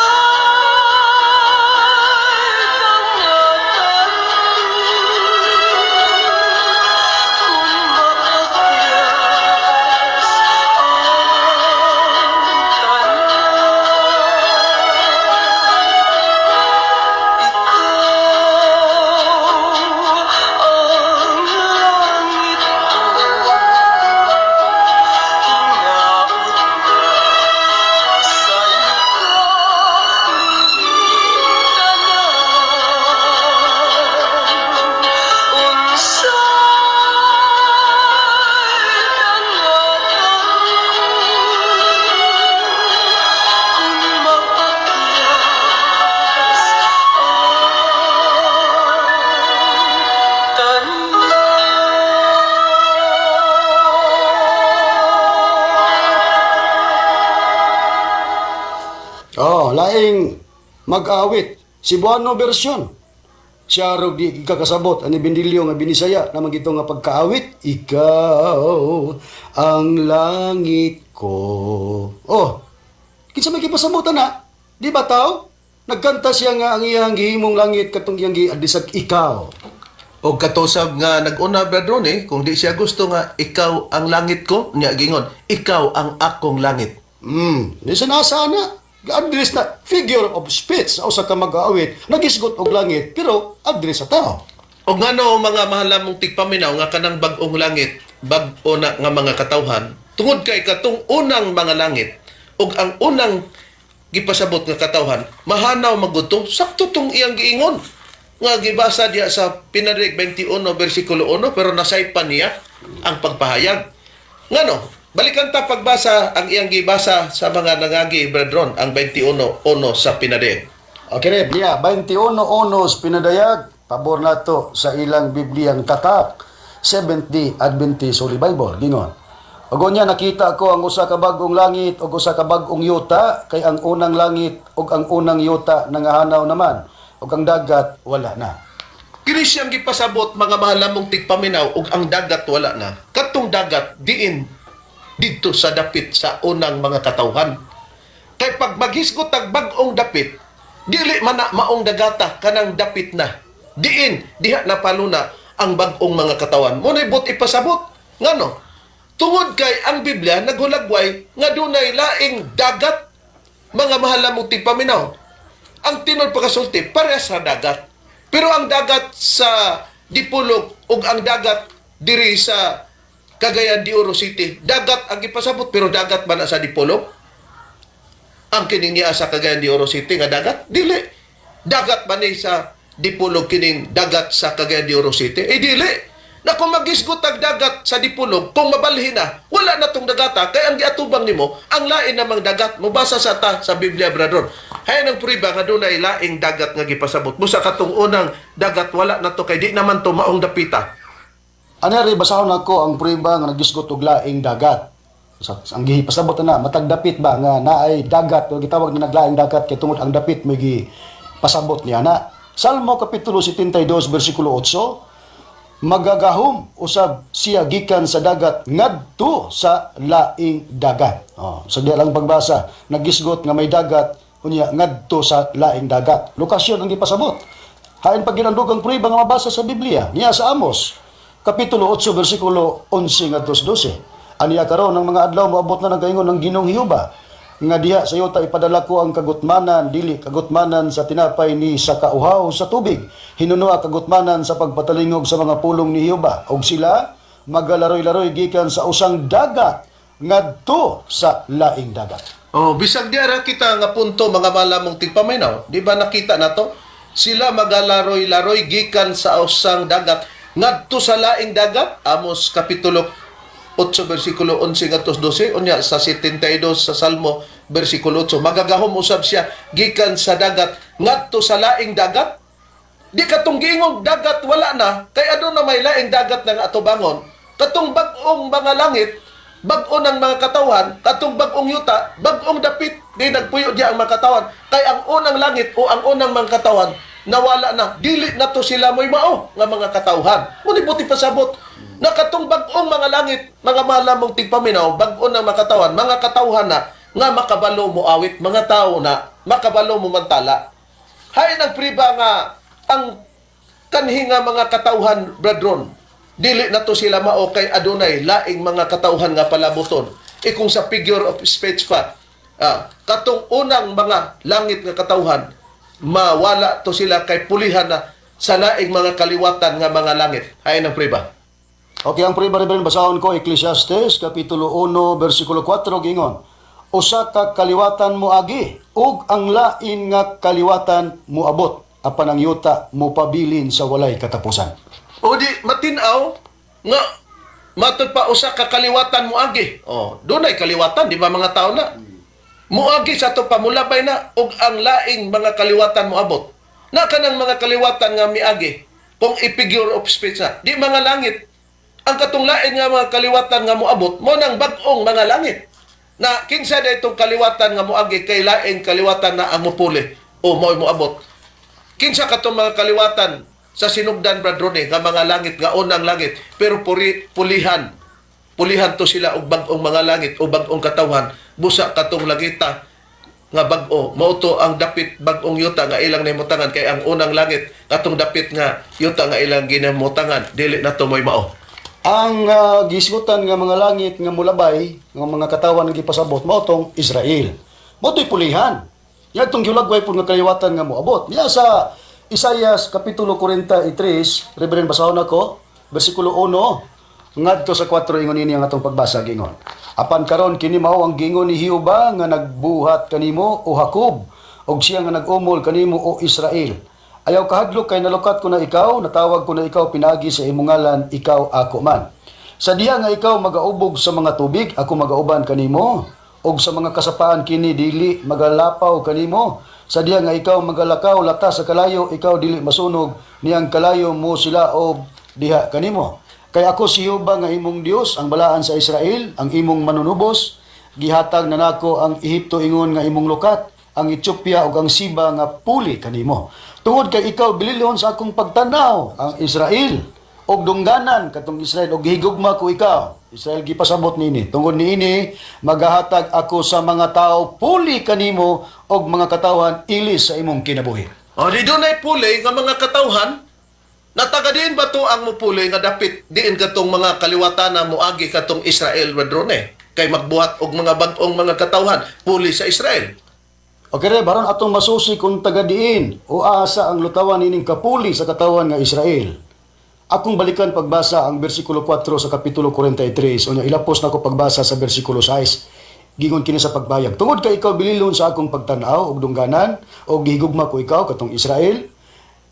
Ikaw ang langit ko, hinaot na sa'yo tanan. Unsay dangatan kung maakyas ang tanan? Oh, laing mag-awit. Cebuano version. Siya rog di ikakasabot ani Bendilio nga binisaya naman gito nga pagkaawit. Ikaw ang langit ko. Oh, kinsa may gipasabotan na? Di ba tao? Nagkanta siya nga ang iyang gihimong langit katong iyang giadisag ikaw. O kato sab nga nag-una, Brad Ronnie, kung di siya gusto nga "Ikaw ang langit ko," niya gingon, "Ikaw ang akong langit." Di sa nasa na. Address na figure of speech sa usa ka mag-aawit, nagisgot og langit pero address sa tao. O ngano, mga mahal namong tigpaminaw, nga kanang bag-ong langit, bag-o na nga mga katawhan, tungod kay katong unang mga langit ug ang unang gipasabot nga katawhan mahanaw magud to, sakto tong iyang giingon nga gibasa diha sa Pinadaig 21 bersikulo 1, pero nasaypan niya ang pagpahayag. Ngano, balikan ta pagbasa ang iyang gibasa sa mga nangagi, Brethren, ang 21:1 sa Pinadaig. Okay, Reb, niya, 21:1 sa Pinadayag, pabor nato sa ilang Bibliyang tatak, Seventh-day Adventist Holy Bible, gingon. Ug unya nakita ko ang usa ka bag-ong langit ug usa ka bag-ong yuta, kay ang unang langit ug ang unang yuta nangahanaw naman, ug ang dagat wala na. Kini siyang gipasabot, mga mahal namong tigpaminaw, ug ang dagat wala na. Katong dagat diin didto sa dapit sa unang mga katawhan. Kay pag maghisgot tag bag-ong dapit, dili man na maong dagata kanang dapit na. Diin diha na paluna ang bag-ong mga katawan. Mo but ipasabot. Ngano? Tungod kay ang Biblia naghulagway nga dunay laing dagat, mga mahal namong tigpaminaw. Ang tinod pagkasulti, parehas sa dagat. Pero ang dagat sa Dipolog ug ang dagat diri sa Cagayan de Oro City, dagat ang gipasabot, pero dagat ba na sa Dipolog ang kining niya sa Cagayan de Oro City nga dagat? Dili. Dagat ba ni sa Dipolog kining dagat sa Cagayan de Oro City? Eh dili. Na kung magisgot ang dagat sa Dipolog, kung mabalhin na, wala na tong dagata, kay ang giatubang nimo, ang lain namang dagat, mubasa sa ta sa Biblia, brother. Hay nang prueba nga dunay laing dagat nga gipasabot. Busa katong unang dagat wala na to kay di naman to maong dapita. Ano rin, basahon ako ang prueba nga nagisgot og laing dagat. Sa, ang gipasabot na matag dapit ba nga naay dagat o gitawag na naglaing dagat kay tungod ang dapit may gipasabot niya na. Salmo kapitulo 72 bersikulo 8, magagahom usab siya gikan sa dagat ngadto sa laing dagat. Oh, sa diya lang pagbasa, nagisgot nga may dagat unya ngadto sa laing dagat. Lokasyon ang gipasabot. Hain pag ginandugang prueba nga mabasa sa Biblia, niya sa Amos, kapitulo 8 bersikulo 11 ngadto sa 12. Aniya karon ang mga adlaw moabot na nagaingon ng Ginoong Hiuba nga diha sa yuta ipadala ko ang kagutmanan, dili kagutmanan sa tinapay ni sa kauhaw sa tubig, hinunoa kagutmanan sa pagpatalingog sa mga pulong ni Hiuba, og sila magalaroy-laroy gikan sa usang dagat ngadto sa laing dagat. Oh, bisag diara kita nga punto, mga malamong tigpaminaw, di ba nakita nato? Sila magalaroy-laroy gikan sa usang dagat ngadto sa laing dagat, Amos kapitulo 8 bersikulo 11 ngadto 12, unya sa 72 sa Salmo bersikulo 8. Magagahom usab siya gikan sa dagat ngadto sa laing dagat. Di katong giingong dagat wala na, kay aduna may laing dagat ng atubangon. Katong bag-ong mga langit, bag-o ng mga katawan, katong bag-ong yuta, bag-ong dapit, di nagpuyo diya ang mga katawan. Kay ang unang langit o ang unang mga katawan, nawala na. Dili na to sila mo'y mao nga mga katawhan. Muni buti pasabot na katong bag-ong mga langit, mga malamong tigpaminaw, bag-o ng mga katawan, mga katawhan na nga makabalo mo awit, mga tao na makabalo mo mantala. Hay nang priba nga ang kanhi nga mga katawhan, brethren, dili na to sila mao kay adunay laing mga katawhan nga palabuton. E kung sa figure of speech pa, katong unang mga langit nga katawhan, mawala to sila kay pulihan na sa laing mga kaliwatan nga mga langit. Hay nang priba. Okay, ang prueba, Reverend, basahon ko Ecclesiastes kapitulo 1 bersikulo 4, gingon. Usa ka kaliwatan moagi ug ang lain nga kaliwatan moabot, apan ang yuta mopabilin sa walay katapusan. O di matinaw nga matod pa usa ka kaliwatan moagi. O, dunay kaliwatan, di ba mga tao na? Moagi sa ato pamulabay na ug ang laing mga kaliwatan moabot. Na kanang mga kaliwatan nga miagi kung i-figure of speech na, di mga langit. Ang katong lain nga mga kaliwatan nga moabot mo nang bag-ong mga langit. Na kinsa da itong kaliwatan nga moagi kay laing kaliwatan na ang mopuli o mo'y moabot. Kinsa katong mga kaliwatan sa sinugdan, Brad Ronnie, nga mga langit nga unang langit pero pulihan pulihan to sila og bag-ong mga langit o bag-ong katawhan, busa katong langita. nga bag-o. Mao to ang dapit bag-ong yuta nga ilang nahimutangan, kay ang unang langit katong dapit nga yuta nga ilang ginamutangan, dili na to mo'y mao. Ang gisgutan nga mga langit nga mulabay nga mga katawan nga gipasabot mao tong Israel. Mao to'y pulihan. Yadtong gihulagway pud nga kaliwatan nga moabot. Niya sa Isaias kapitulo 43, Reverend, basahon ako, bersikulo 1 ngadto sa 4, ingon ini ang atong pagbasa, gingon. "Apan karon kini mao ang gingon ni Jehova nga nagbuhat kanimo, o Jacob, ug siya nga nag-umol kanimo, o Israel. Ayaw kahadlok kay nalukat ko na ikaw, natawag ko na ikaw pinagi sa imong ngalan, ikaw ako man. Sa diha nga ikaw magaubog sa mga tubig, ako magauban kanimo, ug sa mga kasapaan kini dili magalapaw kanimo. Sa diha nga ikaw magalakaw latas sa kalayo, ikaw dili masunog, niyang kalayo mo sila og diha kanimo. Kay ako si Jehova nga imong Dios, ang balaan sa Israel, ang imong manunubos. Gihatag na nako ang Ehipto ingon nga imong lukat, ang Ethiopia ug ang Siba nga puli kanimo. Tungod kay ikaw bililhon sa akong pagtanaw, ang Israel, og dungganan katong Israel, og gihigugma ko ikaw." Israel gipasabot niini. "Tungod niini magahatag ako sa mga tao puli kanimo og mga katawhan ilis sa imong kinabuhi." O di dunay puli nga mga katawhan na taga diin ba to ang mupuli nga dapit diin katong mga kaliwatan na moagi katong Israel, Rodrone, kay magbuhat og mga bag-ong mga katawhan puli sa Israel? Okay, Reb, aron atong masusi kung taga diin o asa ang lutawan nining kapuli sa katawan nga Israel. Akong balikan pagbasa ang bersikulo 4 sa kapitulo 43. Unya ilapos nako pagbasa sa bersikulo 6. Gingon kini sa pagbayag. "Tungod kay ikaw bililhon sa akong pagtan-aw ug dungganan ug gihigugma ko ikaw, katong Israel.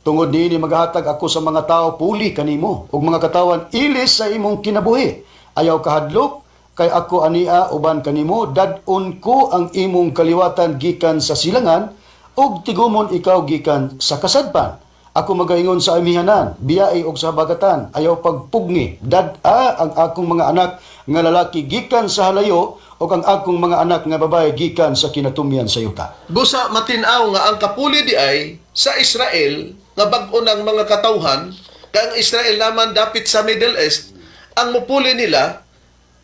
Tungod niini magahatag ako sa mga tao puli kanimo ug mga katawan ilis sa imong kinabuhi. Ayaw kahadlok kay ako ania uban kanimo, dad-on ko ang imong kaliwatan gikan sa silangan ug tigumon ikaw gikan sa kasadpan. Ako magaingon sa amihanan, biyai, og sa habagatan, ayaw pagpugni. Dad-a ang akong mga anak nga lalaki gikan sa halayo ug ang akong mga anak nga babae gikan sa kinatumyan sa yuta." Busa matin-aw nga ang kapuli di ay sa Israel nga bag-o ng mga katawhan, kay ang Israel naman dapit sa Middle East, ang mupuli nila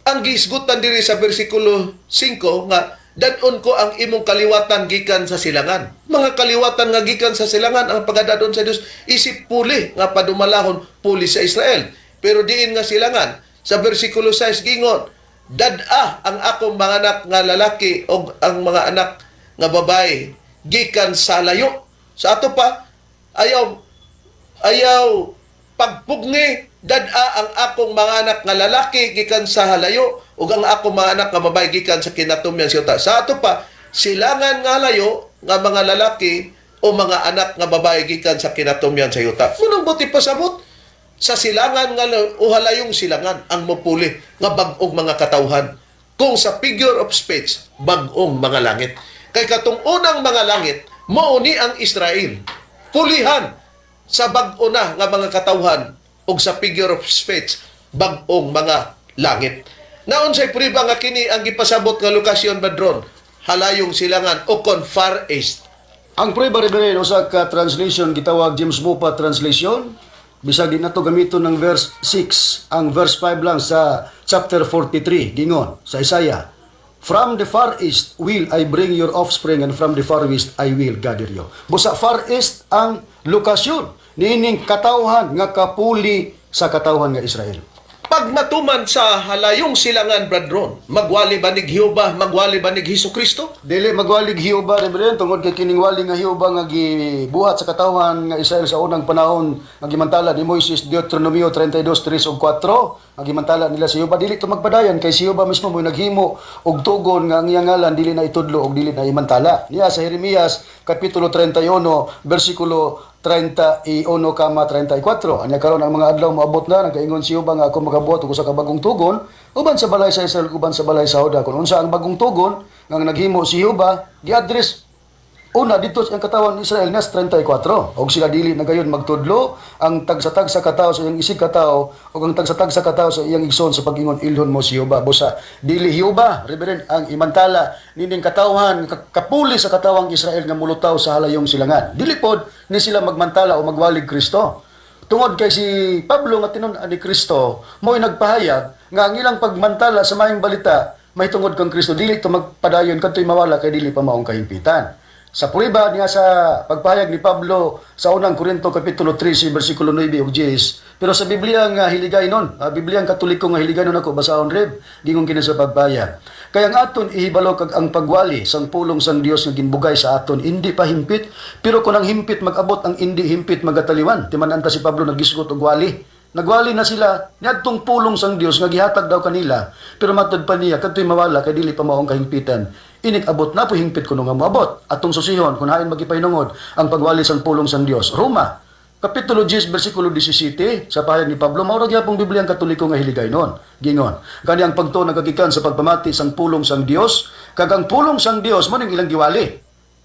ang gihisgutan diri sa bersikulo 5 nga "dadon ko ang imong kaliwatan gikan sa silangan." Mga kaliwatan nga gikan sa silangan ang pagadadon sa Dios isip puli nga padumalahon puli sa Israel. Pero diin nga silangan? Sa bersikulo 6 gingon, "Dad-a ang akong mga anak nga lalaki og ang mga anak nga babae gikan sa layo." Sa ato pa, ayaw ayaw pagpugni, "Dad-a ang akong mga anak nga lalaki gikan sa halayo ug ang akong mga anak nga babae gikan sa kinatumyan sa yuta." Sa ato pa, silangan nga layo nga mga lalaki o mga anak nga babae gikan sa kinatumyan sa yuta. Munang buti pasabot sa silangan nga o halayong silangan ang mupuli nga bag-ong mga katawhan. Kung sa figure of speech, bag-ong mga langit. Kay katong unang mga langit, mao ni ang Israel. Pulihan sa bag-o na nga mga katawhan ug sa figure of speech, bag-ong mga langit. Naunsay prueba nga kini ang gipasabot nga lokasyon, Badron? Halayong silangan o kon Far East. Ang prueba, Reverend, usa ka translation gitawag James Moffatt translation. Bisag di nato gamiton ng verse 6, ang verse 5 lang sa chapter 43 gingon sa Isaiah, "From the far east will I bring your offspring, and from the far west I will gather you." Busa Far East ang lokasyon niining katawhan nga kapuli sa katawhan nga Israel. Pag matuman sa halayong silangan, Bradron, magwali ba ni Jehova, magwali ba ni Hesus Kristo? Dili magwalig Jehova, Reverend, tungod kay kining wali nga Jehova nga gibuhat sa katawhan nga Israel sa unang panahon nga gimantala ni Moises, Deuteronomio 32:3 ug 4, nga gimantala nila si Jehova, dili to magpadayon kay si Jehova mismo mo naghimo og tugon nga ang iyang ngalan dili na itudlo og dili na imantala. Niya sa Jeremias kapitulo 31 bersikulo 31,34. "Anya karon ang mga adlaw moabot na, nagkaingon si Jehova, nga ako magabuhat og usa ka bagong tugon uban sa balay sa Israel, uban sa balay sa Juda." Kung unsa ang bagong tugon nga naghimo si Jehova, gi-address una dito sa iyang katawan ni Israel nas 34. Og sila dili na gayon magtudlo ang tagsa-tagsa katawo sa iyang isig katawo ug ang tagsa-tagsa katawo sa iyang igsoon sa pag-ingon, "Ilhon mo si Jehova." Busa dili Jehova, Reverend, ang imantala nining katawhan kapuli sa katawang Israel nga mulutaw sa halayong silangan. Dili pod ni sila magmantala o magwalig Kristo. Tungod kay si Pablo nga tinun ni Kristo mo'y nagpahayag nga ang ilang pagmantala sa maayong balita Mahitungod kang Kristo dili to magpadayon kadto'y mawala kay dili pa maong kahimpitan. Sa prueba niya sa pagpahayag ni Pablo sa Unang Korinto kapitulo 13 bersikulo 9 ug 10. Pero sa Biblia nga hiligay nun, Biblia ang Katoliko nga hiligay nun ako basahon, Reb, gingon kini sa pagpahayag. Kaya ang aton ihibalo kag ang pagwali sang pulong sang Dios nga ginbugay sa aton hindi pa himpit, pero kung ang himpit mag-abot, ang hindi himpit magataliwan. Timan-an ta si Pablo nagisgot og wali. Nagwali na sila niadtong pulong sang Dios nga gihatag daw kanila, pero matod pa niya kadto'y mawala kay dili pa maong kahimpitan. Inig abot na po hingpit kuno nga moabot. Atong susihon kung hain magipahinungod ang pagwali sang pulong sang Dios. Roma Kapitulo 10 bersikulo 17 sa pahayag ni Pablo, mao ra gyapong Biblia ang Katoliko nga hiligay nun. Gingon, kani ang pagtuo nagagikan sa pagpamati sang pulong sang Dios, kag ang pulong sang Dios mo ning ilang giwali.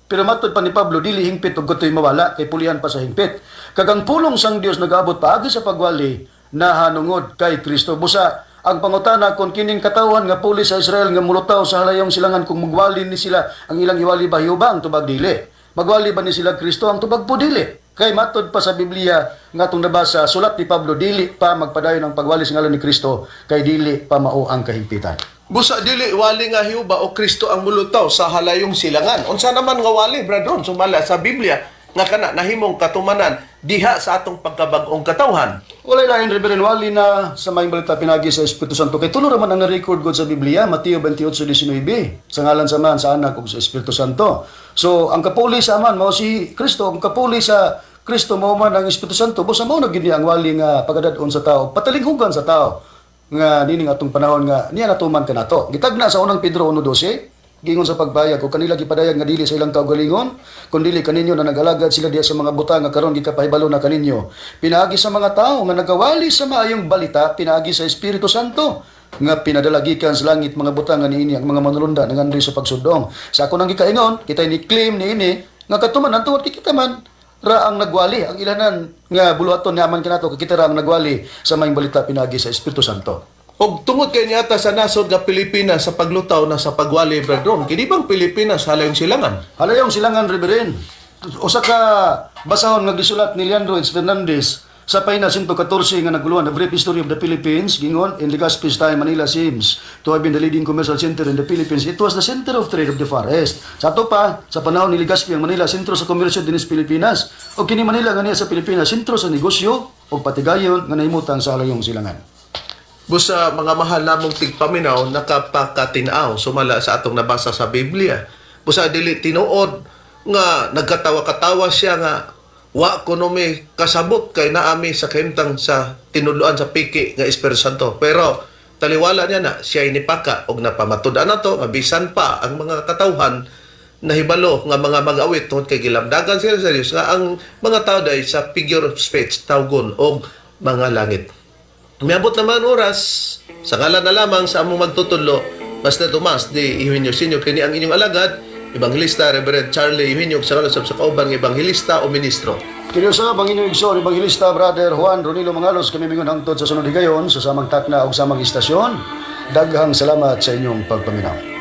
Pero matod pa ni Pablo, dili hingpit ug kutoy mawala kay pulihan pa sa hingpit. Kag ang pulong sang Dios nagaabot paagi sa pagwali nahanungod kay Kristo. Busa ang pangutana kung kining katawhan nga puli sa Israel nga mulutaw sa halayong silangan, kung magwali ni sila, ang ilang iwali ba Jehova? Ang tubag, dili. Magwali ba ni sila Kristo? Ang tubag po, dili. Kay matod pa sa Biblia nga atong nabasa, sulat ni Pablo, dili pa magpadayon ang pagwali sa ngalan ni Kristo kay dili pa mao ang kahimpitan. Busa dili wali nga Jehova o Kristo ang mulutaw sa halayong silangan. Unsa naman nga wali, Brad Ron, sumala sa Biblia nga kana nahimong katumanan diha sa atong pagkabag-ong katawhan? Walay lain, Reverend, wali na sa maayong balita pinagi sa Espiritu Santo. Kay tulo raman ang na-record God sa Biblia, Mateo 28:19, sa ngalan sa Amahan, sa Anak ug sa Espiritu Santo. So, ang kapuli sa Amahan mao si Kristo, ang kapuli sa Kristo mao man ang Espiritu Santo. Busa mao na gyud ni ang wali nga pagadad-on sa tao, patalinghugan sa tao nga nining atong panahon nga niya natuman kanato. Gitagna sa Unang Pedro 1:12, gingon sa pagbayag o kanila gipadayag nga dili sa ilang kaugalingon kundili kaninyo na nagalagad sila diha sa mga butang nga karon gikapahibalo na kaninyo pinaagi sa mga tawo nga nagawali sa maayong balita pinaagi sa Espiritu Santo nga pinadala gikan sa langit, mga butang nga niini ang mga manulunda nangandoy sa pagsudong. Sa ako nang gikaingon, kita ni claim niini nga katuman tungod kay kita man ra ang nagwali ang ilanan nga buluhaton nga aman kanato kay kita ra ang nagwali sa maayong balita pinaagi sa Espiritu Santo. Og tungod kay niyata sa nasod nga Pilipinas sa paglutaw na sa pagwali, Brad Ron, kini bang Pilipinas halayong silangan? Halayong silangan, Reverend. Usa ka basahon nga gisulat ni Leandro H. Fernandez sa pahina 114 nga naguluhan, "The Brief History of the Philippines," gingon, "In Legazpi's time, Manila seems to have been the leading commercial center in the Philippines. It was the center of trade of the Far East." Sa ato pa, sa panahon ni Legazpi, ang Manila, sentro sa komersyo dinhi sa Pilipinas. O kini Manila nga niya sa Pilipinas, sentro sa negosyo o patigayon nga nahimutang sa halayong silangan. Busa mga mahal namong tigpaminaw, nakapakatinaw sumala sa atong nabasa sa Biblia. Busa dili tinuod nga nagkatawa-katawa siya nga wa kuno mi kasabot kay naami sa kahimtang sa tinudloan sa piki nga Espiritu Santo. Pero taliwala niya na siya nipaka og napamatud-an nato nga bisan pa ang mga katawhan nahibalo nga mga mag-awit tungod kay gilamdagan sila sa Dios nga ang mga tao day sa figure of speech tawgon og mga langit. Miabot naman oras, sa ngalan na lamang sa among magtutudlo, Master Tomas D. Eugenio Sr., kini ang inyong alagad, Evangelista Reverend Charlie Eugenio, sa ngalan sa kauban ng Evangelista o Ministro. Kini usab ang inyong igsoon, Evangelista Brother Juan Ronilo Mangalos, kami mingon hangtod sa sunod higayon sa samang takna ug samang istasyon. Daghang salamat sa inyong pagpaminaw.